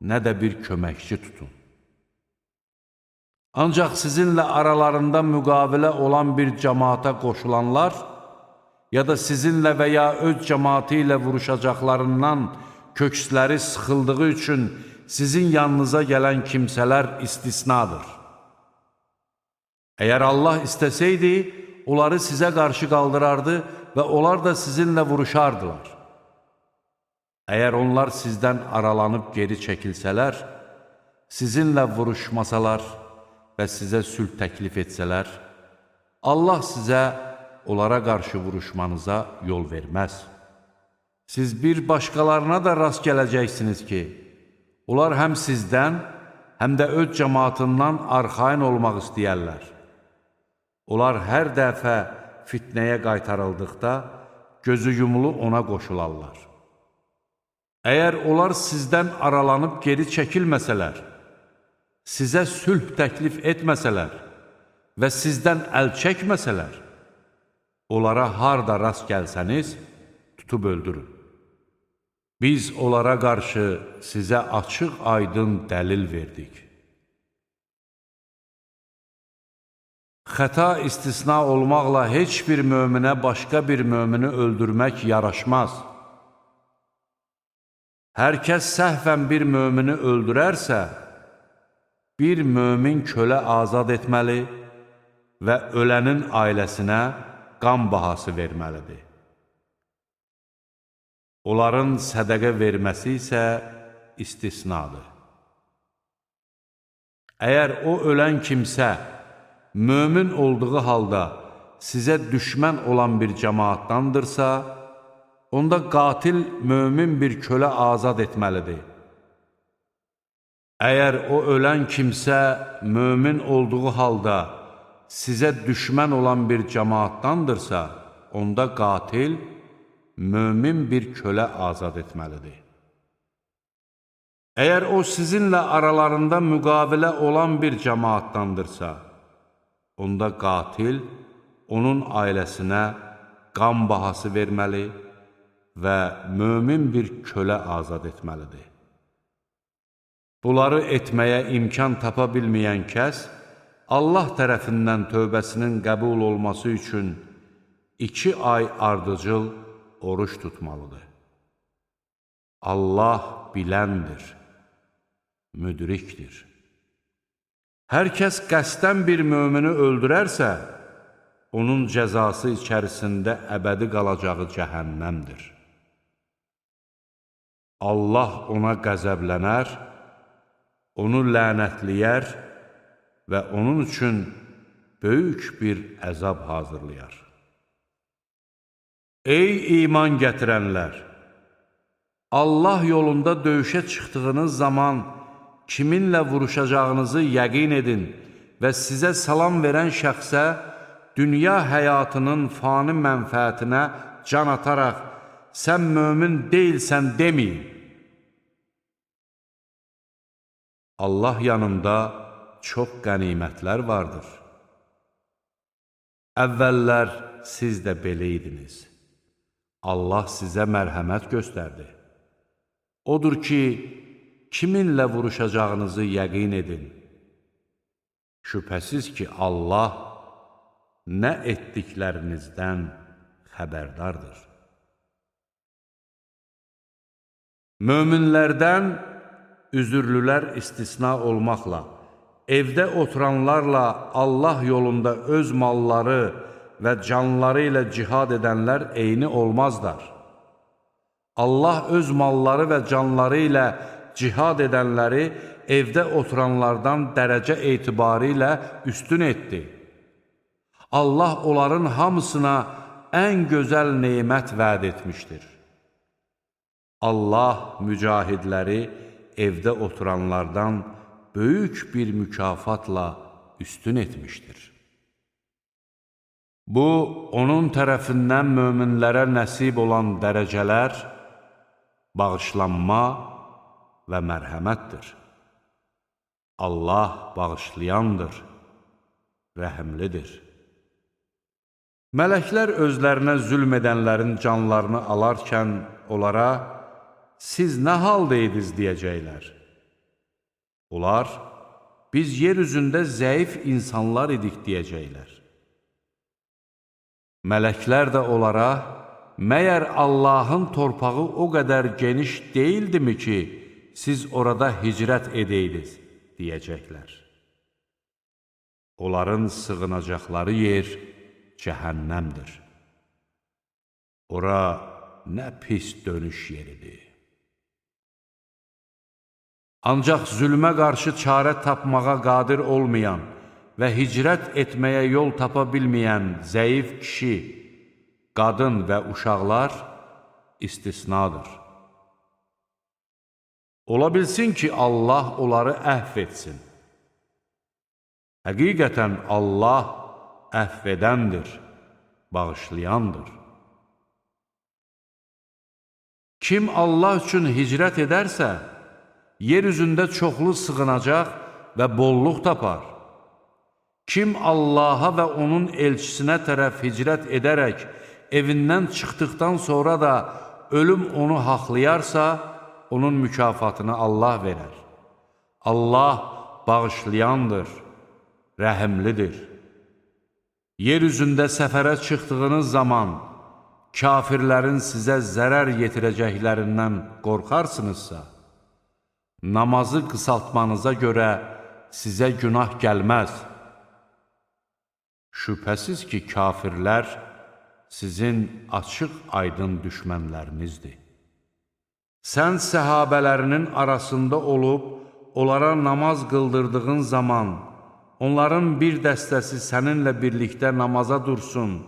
nə də bir köməkçi tutun. Ancaq sizinlə aralarında müqavilə olan bir cəmaata qoşulanlar, ya da sizinlə və ya öz cəmaatı ilə vuruşacaqlarından köksləri sıxıldığı üçün sizin yanınıza gələn kimsələr istisnadır. Əgər Allah istəsəydi, onları sizə qarşı qaldırardı və onlar da sizinlə vuruşardılar. Əgər onlar sizdən aralanıb geri çəkilsələr, sizinlə vuruşmasalar və sizə sülh təklif etsələr, Allah sizə onlara qarşı vuruşmanıza yol verməz. Siz bir başqalarına da rast gələcəksiniz ki, onlar həm sizdən, həm də öz cəmaatından arxayın olmaq istəyərlər. Onlar hər dəfə fitnəyə qaytarıldıqda gözü yumulu ona qoşularlar. Əgər onlar sizdən aralanıb geri çəkilməsələr, sizə sülh təklif etməsələr və sizdən əl çəkməsələr, onlara harda rast gəlsəniz, tutub öldürün. Biz onlara qarşı sizə açıq aydın dəlil verdik. Xəta istisna olmaqla heç bir möminə başqa bir mömini öldürmək yaraşmaz. Hər kəs səhvən bir mömini öldürərsə, bir mömin kölə azad etməli və ölənin ailəsinə qan bahası verməlidir. Onların sədəqə verməsi isə istisnadır. Əgər o ölən kimsə mömin olduğu halda sizə düşmən olan bir cəmaatdandırsa, onda qatil mömin bir kölə azad etməlidir. Əgər o ölən kimsə mömin olduğu halda sizə düşmən olan bir cəmaatdandırsa, onda qatil mömin bir kölə azad etməlidir. Əgər o sizinlə aralarında müqavilə olan bir cəmaatdandırsa, onda qatil onun ailəsinə qan bahası verməli və mömin bir kölə azad etməlidir. Bunları etməyə imkan tapa bilməyən kəs, Allah tərəfindən tövbəsinin qəbul olması üçün 2 ay ardıcıl oruç tutmalıdır. Allah biləndir, müdrikdir. Hər kəs qəsdən bir mömini öldürərsə, onun cəzası içərisində əbədi qalacağı cəhənnəmdir. Allah ona qəzəblənər, onu lənətləyər və onun üçün böyük bir əzab hazırlayar. Ey iman gətirənlər! Allah yolunda döyüşə çıxdığınız zaman kiminlə vuruşacağınızı yəqin edin və sizə salam verən şəxsə dünya həyatının fani mənfəətinə can ataraq sən mömin deyilsən deməyin. Allah yanında çox qənimətlər vardır. Əvvəllər siz də belə idiniz. Allah sizə mərhəmət göstərdi. Odur ki, kiminlə vuruşacağınızı yəqin edin. Şübhəsiz ki, Allah nə etdiklərinizdən xəbərdardır. Möminlərdən üzürlülər istisna olmaqla, evdə oturanlarla Allah yolunda öz malları və canları ilə cihad edənlər eyni olmazlar. Allah öz malları və canları ilə cihad edənləri evdə oturanlardan dərəcə etibarı ilə üstün etdi. Allah onların hamısına ən gözəl nemət vəd etmişdir. Allah mücahidləri evdə oturanlardan böyük bir mükafatla üstün etmişdir. Bu, onun tərəfindən möminlərə nəsib olan dərəcələr, bağışlanma və mərhəmətdir. Allah bağışlayandır, rəhimlidir. Mələklər özlərinə zülm edənlərin canlarını alarkən onlara, siz nə halda idiniz deyəcəklər. Onlar, biz yer üzündə zəif insanlar idik deyəcəklər. Mələklər də onlara, məyər Allahın torpağı o qədər geniş deyildimi ki, siz orada hicrət edəydiniz, deyəcəklər. Onların sığınacaqları yer cəhənnəmdir. Ora nə pis dönüş yeridir. Ancaq zülmə qarşı çarə tapmağa qadir olmayan və hicrət etməyə yol tapa bilməyən zəif kişi, qadın və uşaqlar istisnadır. Ola bilsin ki, Allah onları əhv etsin. Həqiqətən Allah əhv edəndir, bağışlayandır. Kim Allah üçün hicrət edərsə, yer üzündə çoxlu sığınacaq və bolluq tapar. Kim Allaha və onun elçisinə tərəf hicrət edərək evindən çıxdıqdan sonra da ölüm onu haqlayarsa, onun mükafatını Allah verər. Allah bağışlayandır, rəhimlidir. Yer üzündə səfərə çıxdığınız zaman kafirlərin sizə zərər yetirəcəklərindən qorxarsınızsa, namazı qısaltmanıza görə sizə günah gəlməz. Şübhəsiz ki, kafirlər sizin açıq aydın düşmənlərinizdir. Sən səhabələrinin arasında olub, onlara namaz qıldırdığın zaman, onların bir dəstəsi səninlə birlikdə namaza dursun,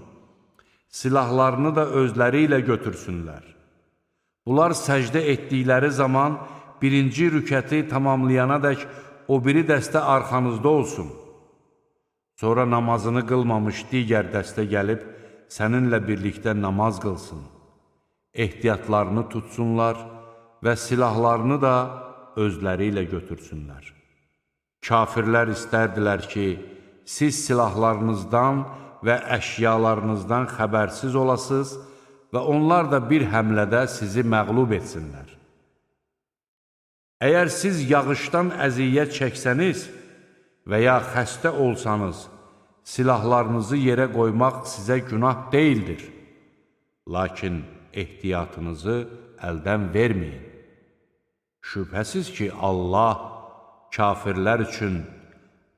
silahlarını da özləri ilə götürsünlər. Bunlar səcdə etdikləri zaman, birinci rükəti tamamlayana dək o biri dəstə arxanızda olsun. Sonra namazını qılmamış digər dəstə gəlib, səninlə birlikdə namaz qılsın. Ehtiyatlarını tutsunlar və silahlarını da özləri ilə götürsünlər. Kafirlər istərdilər ki, siz silahlarınızdan və əşyalarınızdan xəbərsiz olasınız və onlar da bir həmlədə sizi məğlub etsinlər. Əgər siz yağışdan əziyyət çəksəniz və ya xəstə olsanız, silahlarınızı yerə qoymaq sizə günah deyildir. Lakin ehtiyatınızı əldən verməyin. Şübhəsiz ki, Allah kafirlər üçün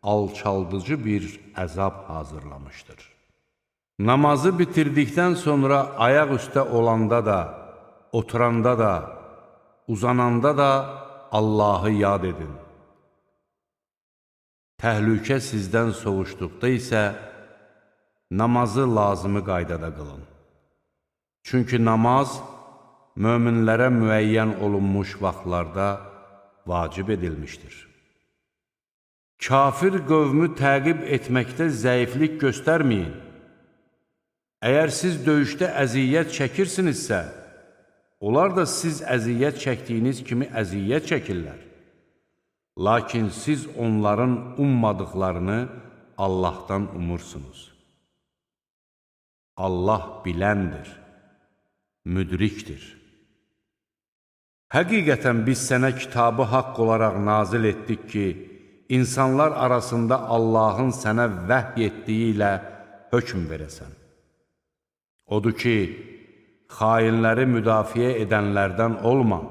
alçaldıcı bir əzab hazırlamışdır. Namazı bitirdikdən sonra ayaq üstə olanda da, oturanda da, uzananda da Allahı yad edin. Təhlükə sizdən soğuşduqda isə namazı lazımi qaydada qılın. Çünki namaz möminlərə müəyyən olunmuş vaxtlarda vacib edilmişdir. Kafir qövmü təqib etməkdə zəiflik göstərməyin. Əgər siz döyüşdə əziyyət çəkirsinizsə, onlar da siz əziyyət çəkdiyiniz kimi əziyyət çəkirlər. Lakin siz onların ummadıqlarını Allahdan umursunuz. Allah biləndir, müdrikdir. Həqiqətən biz sənə kitabı haqq olaraq nazil etdik ki, insanlar arasında Allahın sənə vəhy etdiyi ilə hökm verəsən. Odur ki, xainləri müdafiə edənlərdən olma.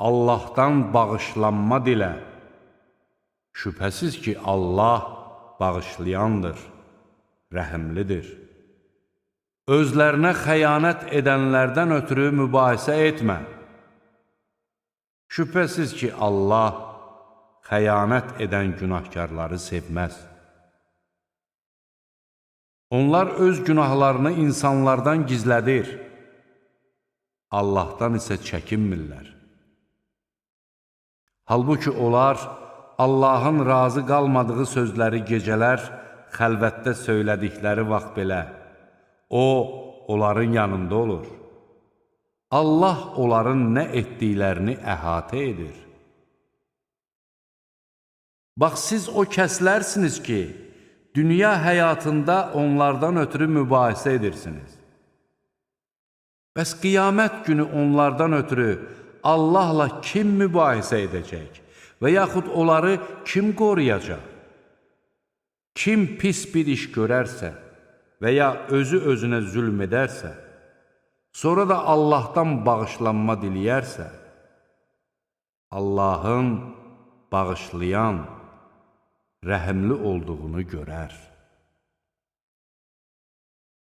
Allahdan bağışlanma dilə. Şübhəsiz ki, Allah bağışlayandır, rəhimlidir. Özlərinə xəyanət edənlərdən ötürü mübahisə etmə. Şübhəsiz ki, Allah xəyanət edən günahkarları sevməz. Onlar öz günahlarını insanlardan gizlədir, Allahdan isə çəkinmirlər. Halbuki onlar Allahın razı qalmadığı sözləri gecələr xəlvətdə söylədikləri vaxt belə, O, onların yanında olur. Allah onların nə etdiklərini əhatə edir. Bax, siz o kəslərsiniz ki, dünya həyatında onlardan ötürü mübahisə edirsiniz. Bəs qiyamət günü onlardan ötürü Allahla kim mübahisə edəcək və yaxud onları kim qoruyacaq? Kim pis bir iş görərsə və ya özü özünə zülm edərsə, sonra da Allahdan bağışlanma diləyərsə, Allahın bağışlayan, rəhimli olduğunu görər.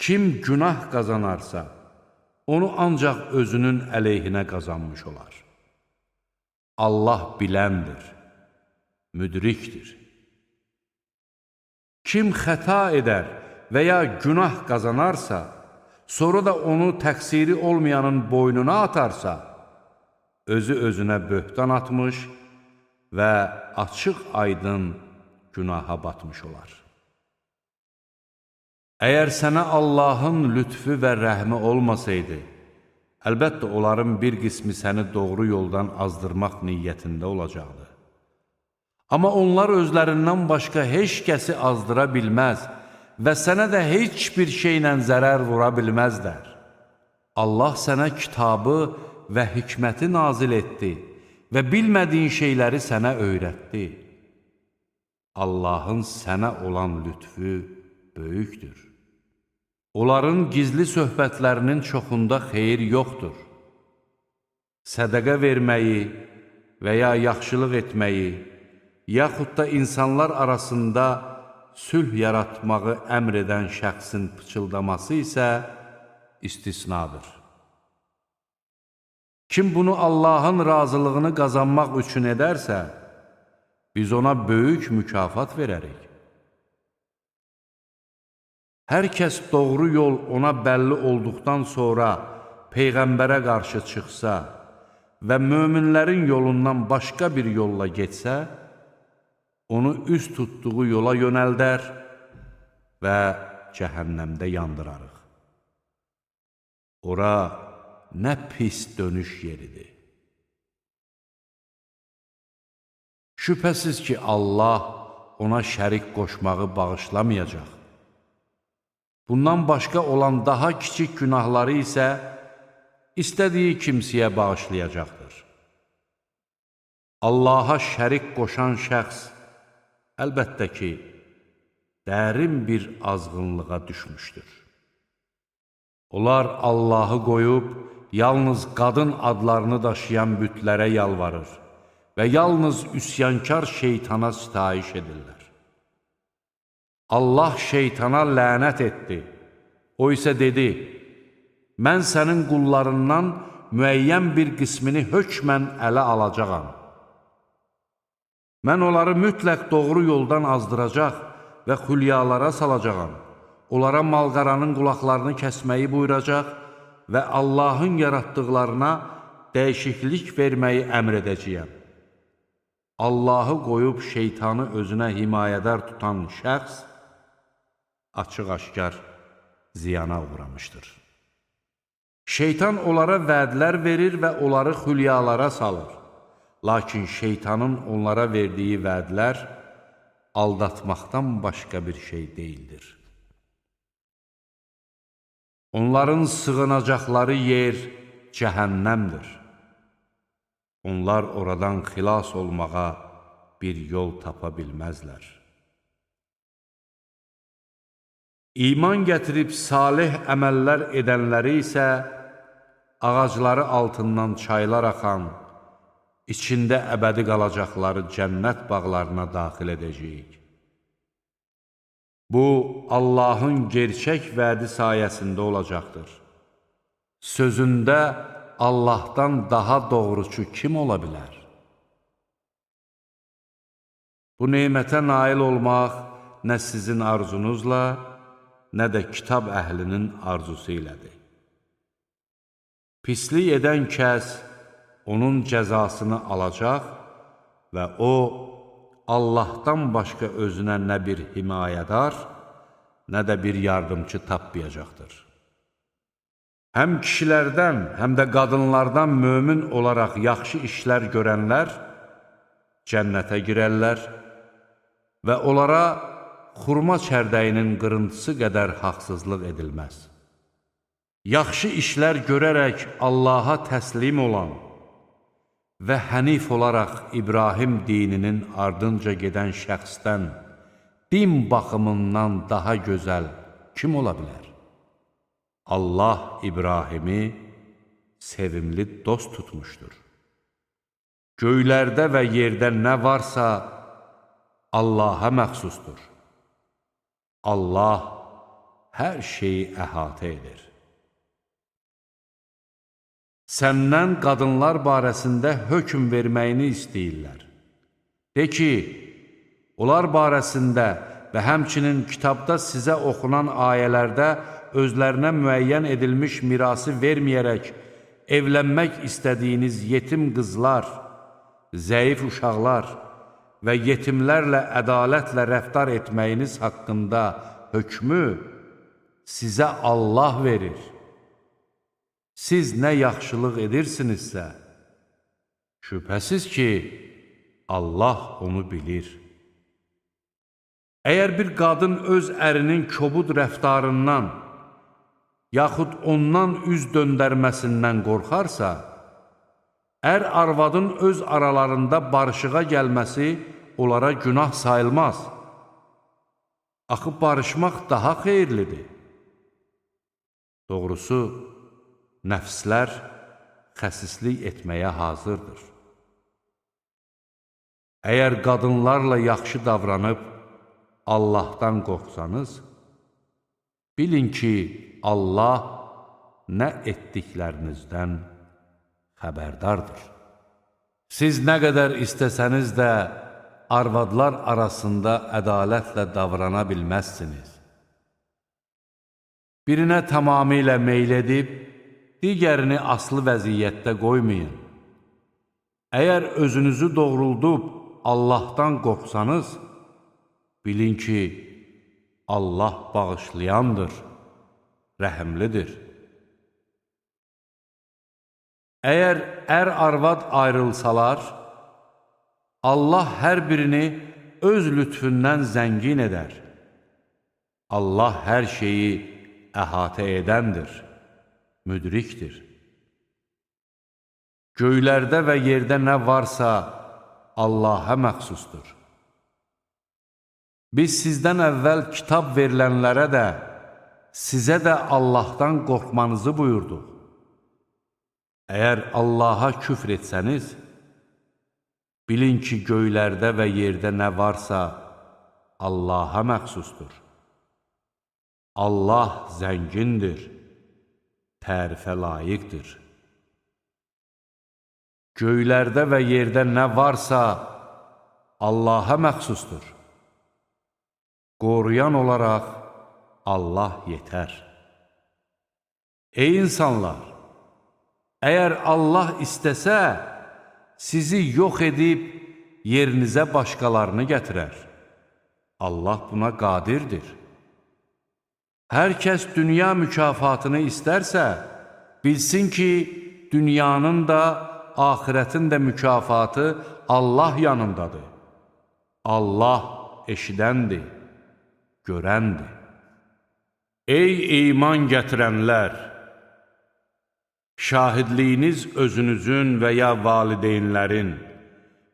Kim günah qazanarsa, onu ancaq özünün əleyhinə qazanmış olar. Allah biləndir, müdrikdir. Kim xəta edər və ya günah qazanarsa, sonra da onu təqsiri olmayanın boynuna atarsa, özü özünə böhtan atmış və açıq aydın günaha batmış olar. Əgər sənə Allahın lütfü və rəhmi olmasaydı, əlbəttə onların bir qismi səni doğru yoldan azdırmaq niyyətində olacaqdı. Amma onlar özlərindən başqa heç kəsi azdıra bilməz və sənə də heç bir şeylə zərər vura bilməzlər. Allah sənə kitabı və hikməti nazil etdi və bilmədiyin şeyləri sənə öyrətdi. Allahın sənə olan lütfü böyükdür. Onların gizli söhbətlərinin çoxunda xeyir yoxdur. Sədəqə verməyi və ya yaxşılıq etməyi, yaxud da insanlar arasında sülh yaratmağı əmr edən şəxsin pıçıldaması isə istisnadır. Kim bunu Allahın razılığını qazanmaq üçün edərsə, biz ona böyük mükafat verərik. Hər kəs doğru yol ona bəlli olduqdan sonra Peyğəmbərə qarşı çıxsa və möminlərin yolundan başqa bir yolla getsə, onu üz tutduğu yola yönəldər və cəhənnəmdə yandırarıq. Ora nə pis dönüş yeridir. Şübhəsiz ki, Allah ona şərik qoşmağı bağışlamayacaq. Bundan başqa olan daha kiçik günahları isə istədiyi kimsəyə bağışlayacaqdır. Allaha şərik qoşan şəxs əlbəttə ki, dərin bir azğınlığa düşmüşdür. Onlar Allahı qoyub, yalnız qadın adlarını daşıyan bütlərə yalvarır və yalnız üsyankar şeytana sitayiş edirlər. Allah şeytana lənət etdi. O isə dedi, mən sənin qullarından müəyyən bir qismini hökmən ələ alacağam. Mən onları mütləq doğru yoldan azdıracaq və xülyalara salacağam. Onlara malqaranın qulaqlarını kəsməyi buyuracaq və Allahın yaratdıqlarına dəyişiklik verməyi əmr edəcəyəm. Allahı qoyub şeytanı özünə himayədar tutan şəxs açıq-aşkar ziyana uğramışdır. Şeytan onlara vədlər verir və onları xülyalara salır. Lakin şeytanın onlara verdiyi vədlər aldatmaqdan başqa bir şey deyildir. Onların sığınacaqları yer cəhənnəmdir. Onlar oradan xilas olmağa bir yol tapa bilməzlər. İman gətirib salih əməllər edənləri isə ağacları altından çaylar axan, içində əbədi qalacaqları cənnət bağlarına daxil edəcəyik. Bu, Allahın gerçək vədi sayəsində olacaqdır. Sözündə Allahdan daha doğruçu kim ola bilər? Bu nemətə nail olmaq nə sizin arzunuzla, nə də kitab əhlinin arzusu ilədir. Pislik edən kəs onun cəzasını alacaq və o, Allahdan başqa özünə nə bir himayədar, nə də bir yardımçı tapmayacaqdır. Həm kişilərdən, həm də qadınlardan mömin olaraq yaxşı işlər görənlər cənnətə girərlər və onlara xurma çərdəyinin qırıntısı qədər haqsızlıq edilməz. Yaxşı işlər görərək Allaha təslim olan və hənif olaraq İbrahim dininin ardınca gedən şəxsdən din baxımından daha gözəl kim ola bilər? Allah İbrahimi sevimli dost tutmuşdur. Göylərdə və yerdə nə varsa Allaha məxsusdur. Allah hər şeyi əhatə edir. Səndən qadınlar barəsində hökm verməyini istəyirlər. De ki, onlar barəsində və həmçinin kitabda sizə oxunan ayələrdə özlərinə müəyyən edilmiş mirası verməyərək evlənmək istədiyiniz yetim qızlar, zəif uşaqlar və yetimlərlə ədalətlə rəftar etməyiniz haqqında hökmü sizə Allah verir. Siz nə yaxşılıq edirsinizsə, şübhəsiz ki, Allah onu bilir. Əgər bir qadın öz ərinin kobud rəftarından, yaxud ondan üz döndərməsindən qorxarsa, ər arvadın öz aralarında barışığa gəlməsi onlara günah sayılmaz. Axı barışmaq daha xeyirlidir. Doğrusu, nəfslər xəsislik etməyə hazırdır. Əgər qadınlarla yaxşı davranıb Allahdan qorxsanız, bilin ki, Allah nə etdiklərinizdən xəbərdardır. Siz nə qədər istəsəniz də arvadlar arasında ədalətlə davrana bilməzsiniz. Birinə tamamilə meyl edib, digərini aslı vəziyyətdə qoymayın. Əgər özünüzü doğruldub Allahdan qorxsanız, bilin ki, Allah bağışlayandır, rəhimlidir. Əgər ər-arvad ayrılsalar, Allah hər birini öz lütfündən zəngin edər. Allah hər şeyi əhatə edəndir, müdrikdir. Göylərdə və yerdə nə varsa Allaha məxsusdur. Biz sizdən əvvəl kitab verilənlərə də, sizə də Allahdan qorxmanızı buyurduq. Əgər Allaha küfr etsəniz, bilin ki, göylərdə və yerdə nə varsa Allaha məxsusdur. Allah zəngindir, tərifə layiqdir. Göylərdə və yerdə nə varsa Allaha məxsusdur. Qoruyan olaraq Allah yetər. Ey insanlar! Əgər Allah istəsə, sizi yox edib yerinizə başqalarını gətirər. Allah buna qadirdir. Hər kəs dünya mükafatını istərsə, bilsin ki, dünyanın da, axirətin də mükafatı Allah yanındadır. Allah eşidəndir, görəndir. Ey iman gətirənlər! Şahidliyiniz özünüzün və ya valideynlərin,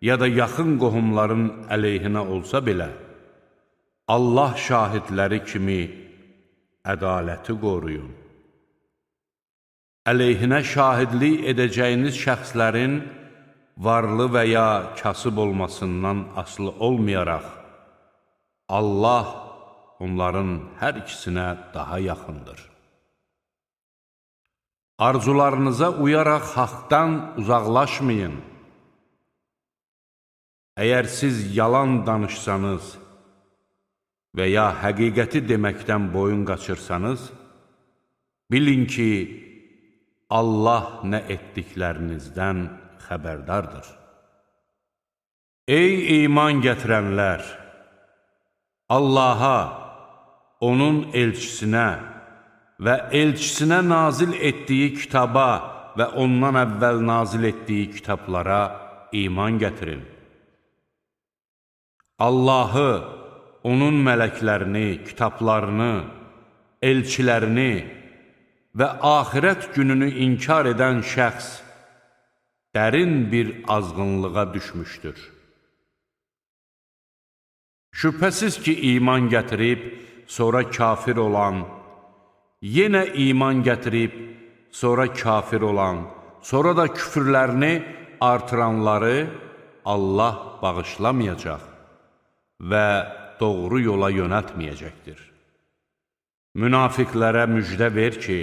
ya da yaxın qohumların əleyhinə olsa belə, Allah şahidləri kimi ədaləti qoruyun. Əleyhinə şahidlik edəcəyiniz şəxslərin varlı və ya kasıb olmasından asılı olmayaraq, Allah onların hər ikisinə daha yaxındır. Arzularınıza uyaraq haqdan uzaqlaşmayın. Əgər siz yalan danışsanız və ya həqiqəti deməkdən boyun qaçırsanız, bilin ki, Allah nə etdiklərinizdən xəbərdardır. Ey iman gətirənlər! Allaha, onun elçisinə və elçisinə nazil etdiyi kitaba və ondan əvvəl nazil etdiyi kitablara iman gətirin. Allahı, onun mələklərini, kitablarını, elçilərini və axirət gününü inkar edən şəxs dərin bir azğınlığa düşmüşdür. Şübhəsiz ki, iman gətirib, sonra kafir olan, yenə iman gətirib, sonra kafir olan, sonra da küfürlərini artıranları Allah bağışlamayacaq və doğru yola yönəltməyəcəkdir. Münafiqlərə müjdə ver ki,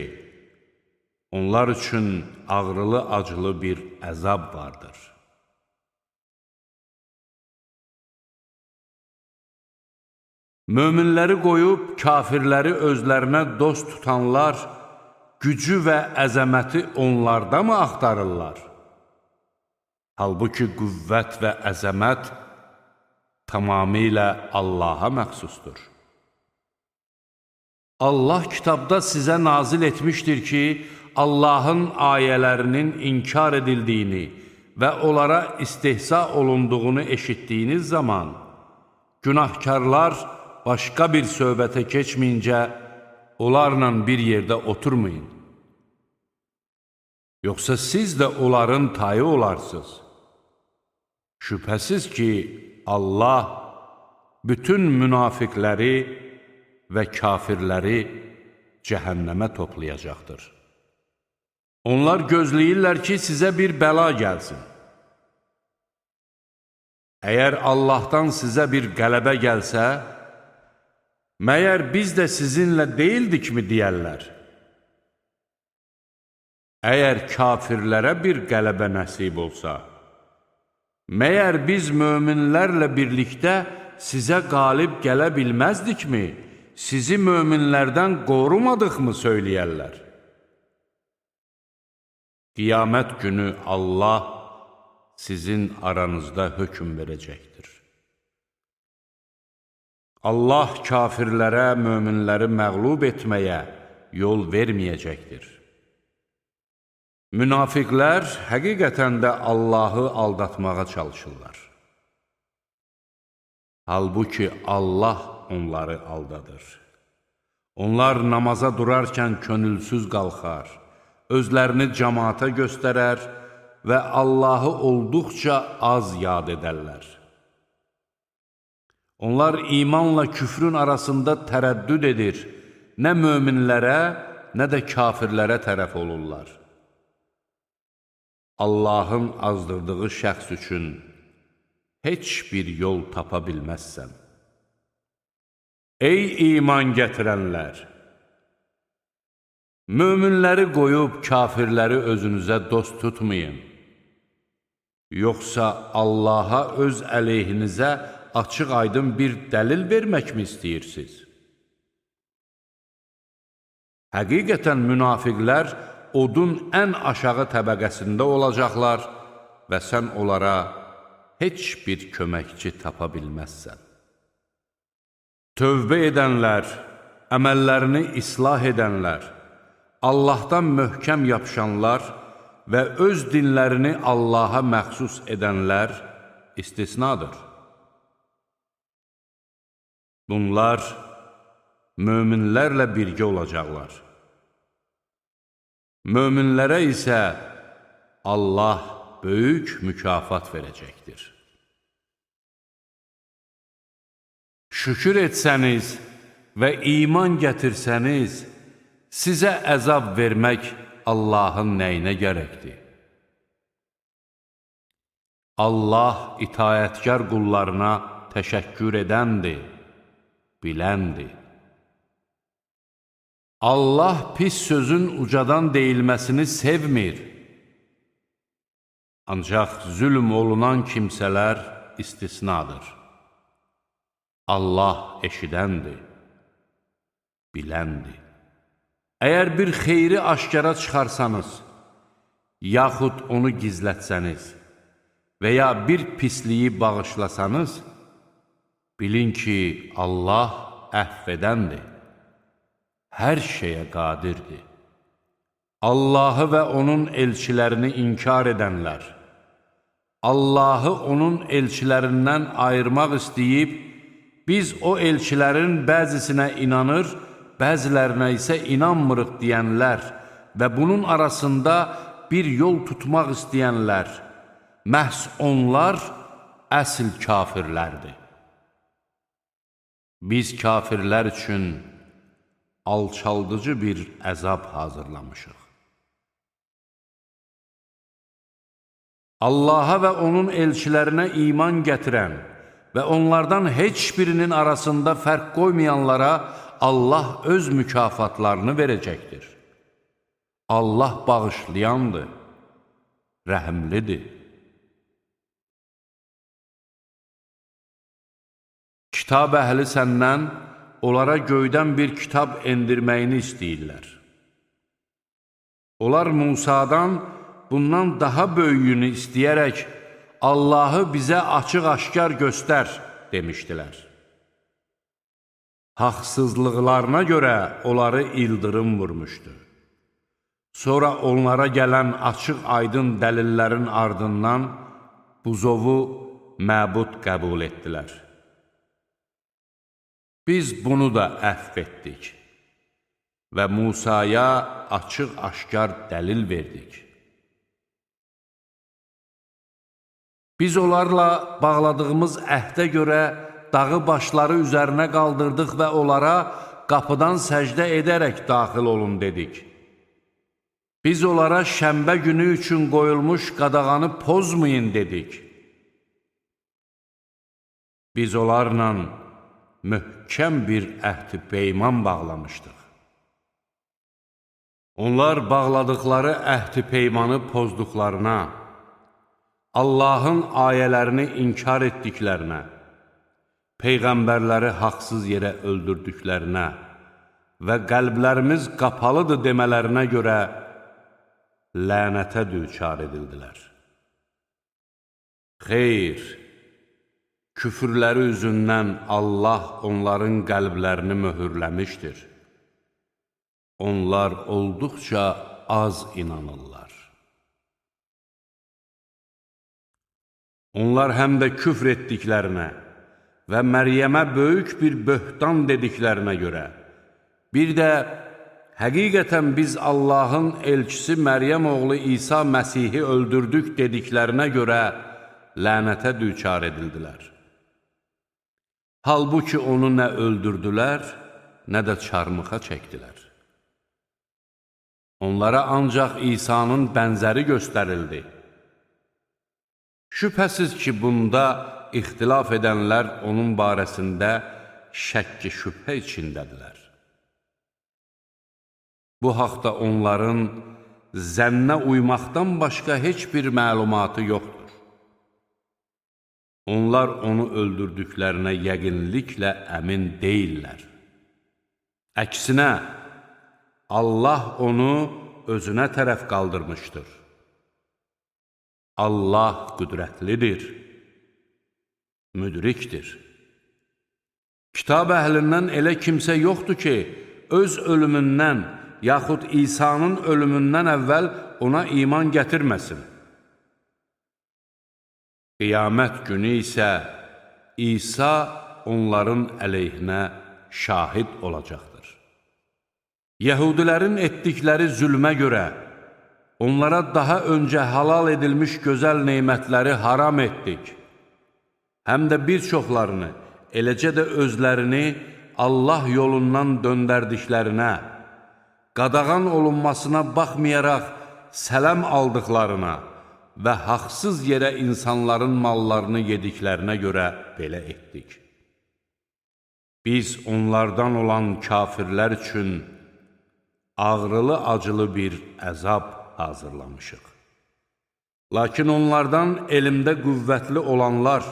onlar üçün ağrılı-acılı bir əzab vardır. Möminləri qoyub kafirləri özlərinə dost tutanlar gücü və əzəməti onlarda mı axtarırlar? Halbuki qüvvət və əzəmət tamamilə Allaha məxsusdur. Allah kitabda sizə nazil etmişdir ki, Allahın ayələrinin inkar edildiyini və onlara istehza olunduğunu eşitdiyiniz zaman, günahkarlar başqa bir söhbətə keçməyincə onlarla bir yerdə oturmayın. Yoxsa siz də onların tayı olarsınız. Şübhəsiz ki, Allah bütün münafiqləri və kafirləri cəhənnəmə toplayacaqdır. Onlar gözləyirlər ki, sizə bir bəla gəlsin. Əgər Allahdan sizə bir qələbə gəlsə, məyər biz də sizinlə deyildikmi deyərlər? Əgər kafirlərə bir qələbə nəsib olsa, məyər biz möminlərlə birlikdə sizə qalib gələ bilməzdikmi, sizi möminlərdən qorumadıqmı söyləyərlər? Qiyamət günü Allah sizin aranızda hökm verəcəkdir. Allah kafirlərə möminləri məğlub etməyə yol verməyəcəkdir. Münafiqlər həqiqətən də Allahı aldatmağa çalışırlar. Halbuki Allah onları aldadır. Onlar namaza durarkən könülsüz qalxar, özlərini cəmaata göstərər və Allahı olduqca az yad edərlər. Onlar imanla küfrün arasında tərəddüd edir, nə möminlərə, nə də kafirlərə tərəf olurlar. Allahın azdırdığı şəxs üçün heç bir yol tapa bilməzsən. Ey iman gətirənlər! Möminləri qoyub kafirləri özünüzə dost tutmayın. Yoxsa Allaha öz əleyhinizə açıq-aydın bir dəlil vermək mi istəyirsiniz? Həqiqətən münafiqlər odun ən aşağı təbəqəsində olacaqlar və sən onlara heç bir köməkçi tapa bilməzsən. Tövbə edənlər, əməllərini islah edənlər, Allahdan möhkəm yapışanlar və öz dinlərini Allaha məxsus edənlər istisnadır. Bunlar möminlərlə birgə olacaqlar. Möminlərə isə Allah böyük mükafat verəcəkdir. Şükür etsəniz və iman gətirsəniz, sizə əzab vermək Allahın nəyinə gərəkdir? Allah itaətkar qullarına təşəkkür edəndir, biləndir. Allah pis sözün ucadan deyilməsini sevmir. Ancaq zülm olunan kimsələr istisnadır. Allah eşidəndir, biləndir. Əgər bir xeyri aşkara çıxarsanız, yaxud onu gizlətsəniz və ya bir pisliyi bağışlasanız, bilin ki, Allah əfv edəndir, hər şeyə qadirdir. Allahı və onun elçilərini inkar edənlər, Allahı onun elçilərindən ayırmaq istəyib, biz o elçilərin bəzisinə inanır, bəzilərinə isə inanmırıq deyənlər və bunun arasında bir yol tutmaq istəyənlər, məhz onlar əsl kafirlərdir. Biz kafirlər üçün alçaldıcı bir əzab hazırlamışıq. Allaha və onun elçilərinə iman gətirən və onlardan heç birinin arasında fərq qoymayanlara Allah öz mükafatlarını verəcəkdir. Allah bağışlayandır, rəhimlidir. Kitab əhli səndən onlara göydən bir kitab endirməyini istəyirlər. Onlar Musadan bundan daha böyüyünü istəyərək Allahı bizə açıq-aşkar göstər, demişdilər. Haqsızlıqlarına görə onları ildırım vurmuşdu. Sonra onlara gələn açıq-aydın dəlillərin ardından buzovu məbud qəbul etdilər. Biz bunu da əfv etdik və Musaya açıq-aşkar dəlil verdik. Biz onlarla bağladığımız əhdə görə dağı başları üzərinə qaldırdıq və onlara qapıdan səcdə edərək daxil olun dedik. Biz onlara şənbə günü üçün qoyulmuş qadağanı pozmayın dedik. Biz onlarla möhkəm bir əhd-i peyman bağlamışdıq. Onlar bağladıqları əhd-i peymanı pozduqlarına, Allahın ayələrini inkar etdiklərinə, peyğəmbərləri haqsız yerə öldürdüklərinə və qəlblərimiz qapalıdır demələrinə görə lənətə düçar edildilər. Xeyr, küfürləri üzündən Allah onların qəlblərini möhürləmişdir. Onlar olduqca az inanırlar. Onlar həm də küfr etdiklərinə və Məryəmə böyük bir böhtan dediklərinə görə, bir də həqiqətən biz Allahın elçisi Məryəm oğlu İsa Məsihi öldürdük dediklərinə görə lənətə düçar edildilər. Halbuki onu nə öldürdülər, nə də çarmıxa çəkdilər. Onlara ancaq İsa'nın bənzəri göstərildi. Şübhəsiz ki, bunda ixtilaf edənlər onun barəsində şəkki şübhə içindədirlər. Bu haqda onların zənnə uymaqdan başqa heç bir məlumatı yoxdur. Onlar onu öldürdüklərinə yəqinliklə əmin deyillər. Əksinə, Allah onu özünə tərəf qaldırmışdır. Allah qüdrətlidir, müdrikdir. Kitab əhlindən elə kimsə yoxdur ki, öz ölümündən yaxud İsa'nın ölümündən əvvəl ona iman gətirməsin. Qiyamət günü isə İsa onların əleyhinə şahid olacaqdır. Yəhudilərin etdikləri zülmə görə onlara daha öncə halal edilmiş gözəl neymətləri haram etdik. Həm də bir çoxlarını, eləcə də özlərini Allah yolundan döndərdiklərinə, qadağan olunmasına baxmayaraq sələm aldıqlarına və haqsız yerə insanların mallarını yediklərinə görə belə etdik. Biz onlardan olan kafirlər üçün ağrılı-acılı bir əzab hazırlamışıq. Lakin onlardan elmdə qüvvətli olanlar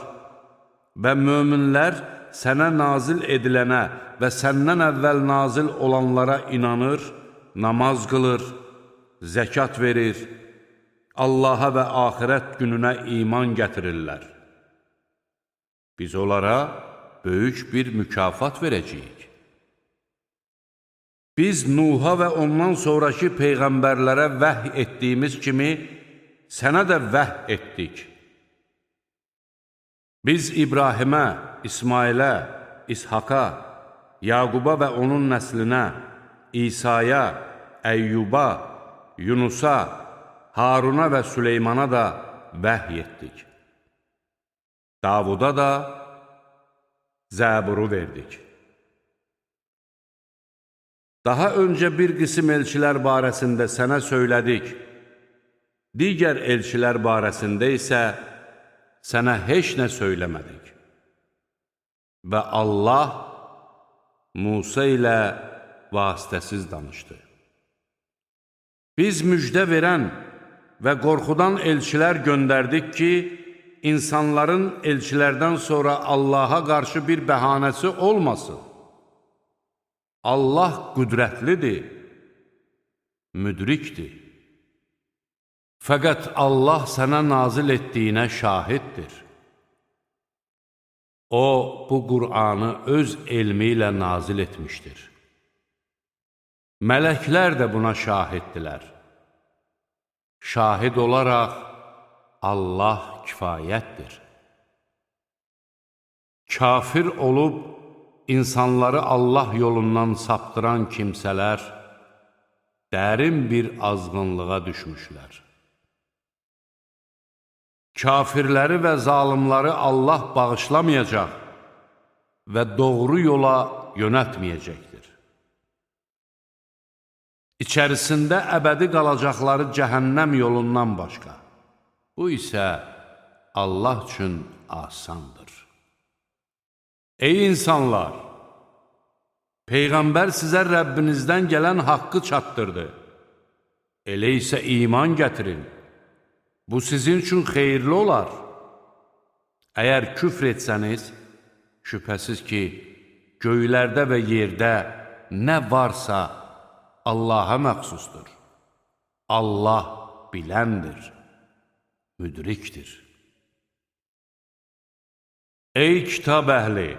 və möminlər sənə nazil edilənə və səndən əvvəl nazil olanlara inanır, namaz qılır, zəkat verir, Allaha və axirət gününə iman gətirirlər. Biz onlara böyük bir mükafat verəcəyik. Biz Nuh'a və ondan sonraki peyğəmbərlərə vəhy etdiyimiz kimi sənə də vəhy etdik. Biz İbrahimə, İsmailə, İshaqa, Yaquba və onun nəslinə, İsa'ya, Əyyuba, Yunusa, Haruna və Süleymana da vəhy etdik. Davuda da Zəburu verdik. Daha öncə bir qism elçilər barəsində sənə söylədik, digər elçilər barəsində isə sənə heç nə söyləmədik. Və Allah Musa ilə vasitəsiz danışdı. Biz müjdə verən və qorxudan elçilər göndərdik ki, insanların elçilərdən sonra Allaha qarşı bir bəhanəsi olmasın. Allah qüdrətlidir, müdrikdir. Fəqət Allah sənə nazil etdiyinə şahiddir. O, bu Qur'anı öz elmi ilə nazil etmişdir. Mələklər də buna şahiddilər. Şahid olaraq Allah kifayətdir. Kafir olub insanları Allah yolundan saptıran kimsələr dərin bir azğınlığa düşmüşlər. Kafirləri və zalimları Allah bağışlamayacaq və doğru yola yönəltməyəcəkdir. İçərisində əbədi qalacaqları cəhənnəm yolundan başqa. Bu isə Allah üçün asandır. Ey insanlar! Peyğəmbər sizə Rəbbinizdən gələn haqqı çatdırdı. Elə isə iman gətirin. Bu sizin üçün xeyirli olar. Əgər küfr etsəniz, şübhəsiz ki, göylərdə və yerdə nə varsa Allaha məxsusdur. Allah biləndir, müdrikdir. Ey kitab əhli!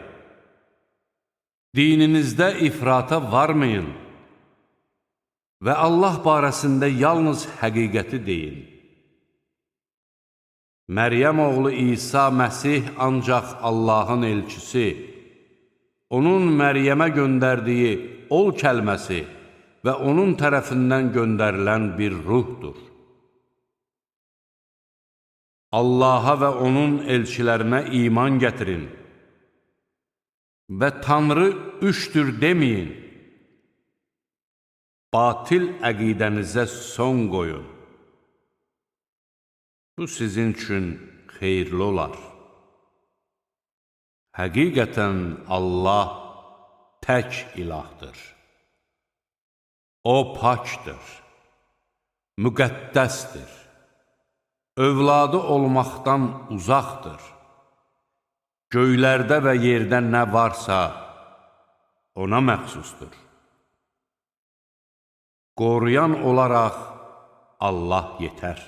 Dininizdə ifrata varmayın və Allah barəsində yalnız həqiqəti deyin. Məryəm oğlu İsa Məsih ancaq Allahın elçisi, onun Məryəmə göndərdiyi ol kəlməsi və onun tərəfindən göndərilən bir ruhdur. Allaha və onun elçilərinə iman gətirin və Tanrı üçdür deməyin. Batil əqidənizə son qoyun. Bu sizin üçün xeyirli olar. Həqiqətən Allah tək ilahdır. O pakdır, müqəddəsdir, övladı olmaqdan uzaqdır. Göylərdə və yerdə nə varsa ona məxsusdur. Qoruyan olaraq Allah yetər.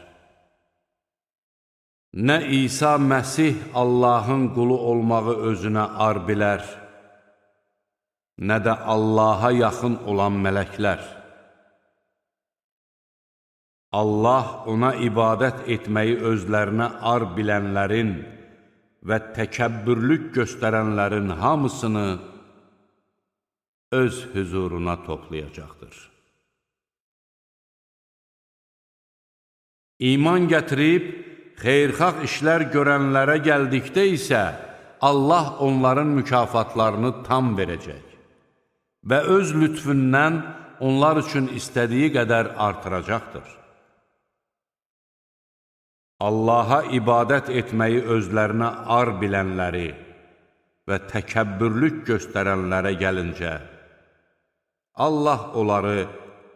Nə İsa Məsih Allahın qulu olmağı özünə ar bilər, nə də Allaha yaxın olan mələklər. Allah ona ibadət etməyi özlərinə ar bilənlərin və təkəbbürlük göstərənlərin hamısını öz hüzuruna toplayacaqdır. İman gətirib, xeyirxah işlər görənlərə gəldikdə isə Allah onların mükafatlarını tam verəcək və öz lütfündən onlar üçün istədiyi qədər artıracaqdır. Allaha ibadət etməyi özlərinə ar bilənləri və təkəbbürlük göstərənlərə gəlincə, Allah onları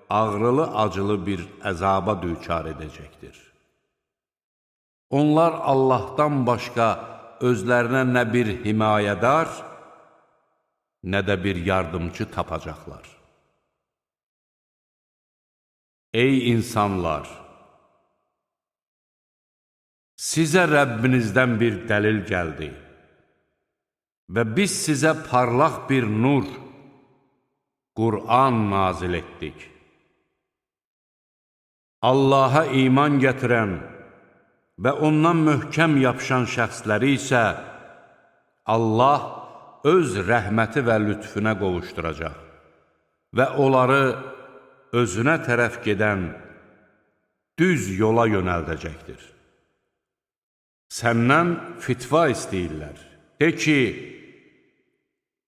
ağrılı-acılı bir əzaba düçar edəcəkdir. Onlar Allahdan başqa özlərinə nə bir himayədar, nə də bir yardımcı tapacaqlar. Ey insanlar! Sizə Rəbbinizdən bir dəlil gəldi və biz sizə parlaq bir nur, Qur'an nazil etdik. Allaha iman gətirən və ondan möhkəm yapışan şəxsləri isə Allah öz rəhməti və lütfünə qovuşduracaq və onları özünə tərəf gedən düz yola yönəldəcəkdir. Səndən fitva istəyirlər. De ki,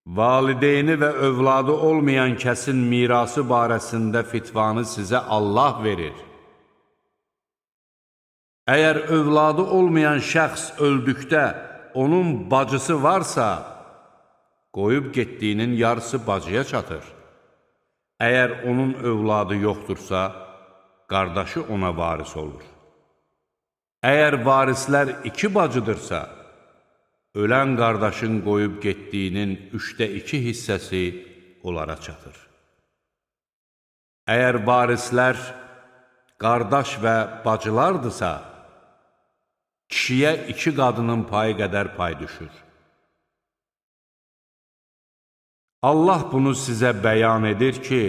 valideyni və övladı olmayan kəsin mirası barəsində fitvanı sizə Allah verir. Əgər övladı olmayan şəxs öldükdə onun bacısı varsa, qoyub getdiyinin yarısı bacıya çatır. Əgər onun övladı yoxdursa, qardaşı ona varis olur. Əgər varislər iki bacıdırsa, ölən qardaşın qoyub getdiyinin 2/3 hissəsi onlara çatır. Əgər varislər qardaş və bacılardırsa, kişiyə 2 qadının payı qədər pay düşür. Allah bunu sizə bəyan edir ki,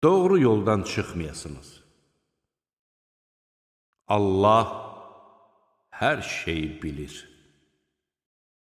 doğru yoldan çıxmayasınız. Allah hər şeyi bilir.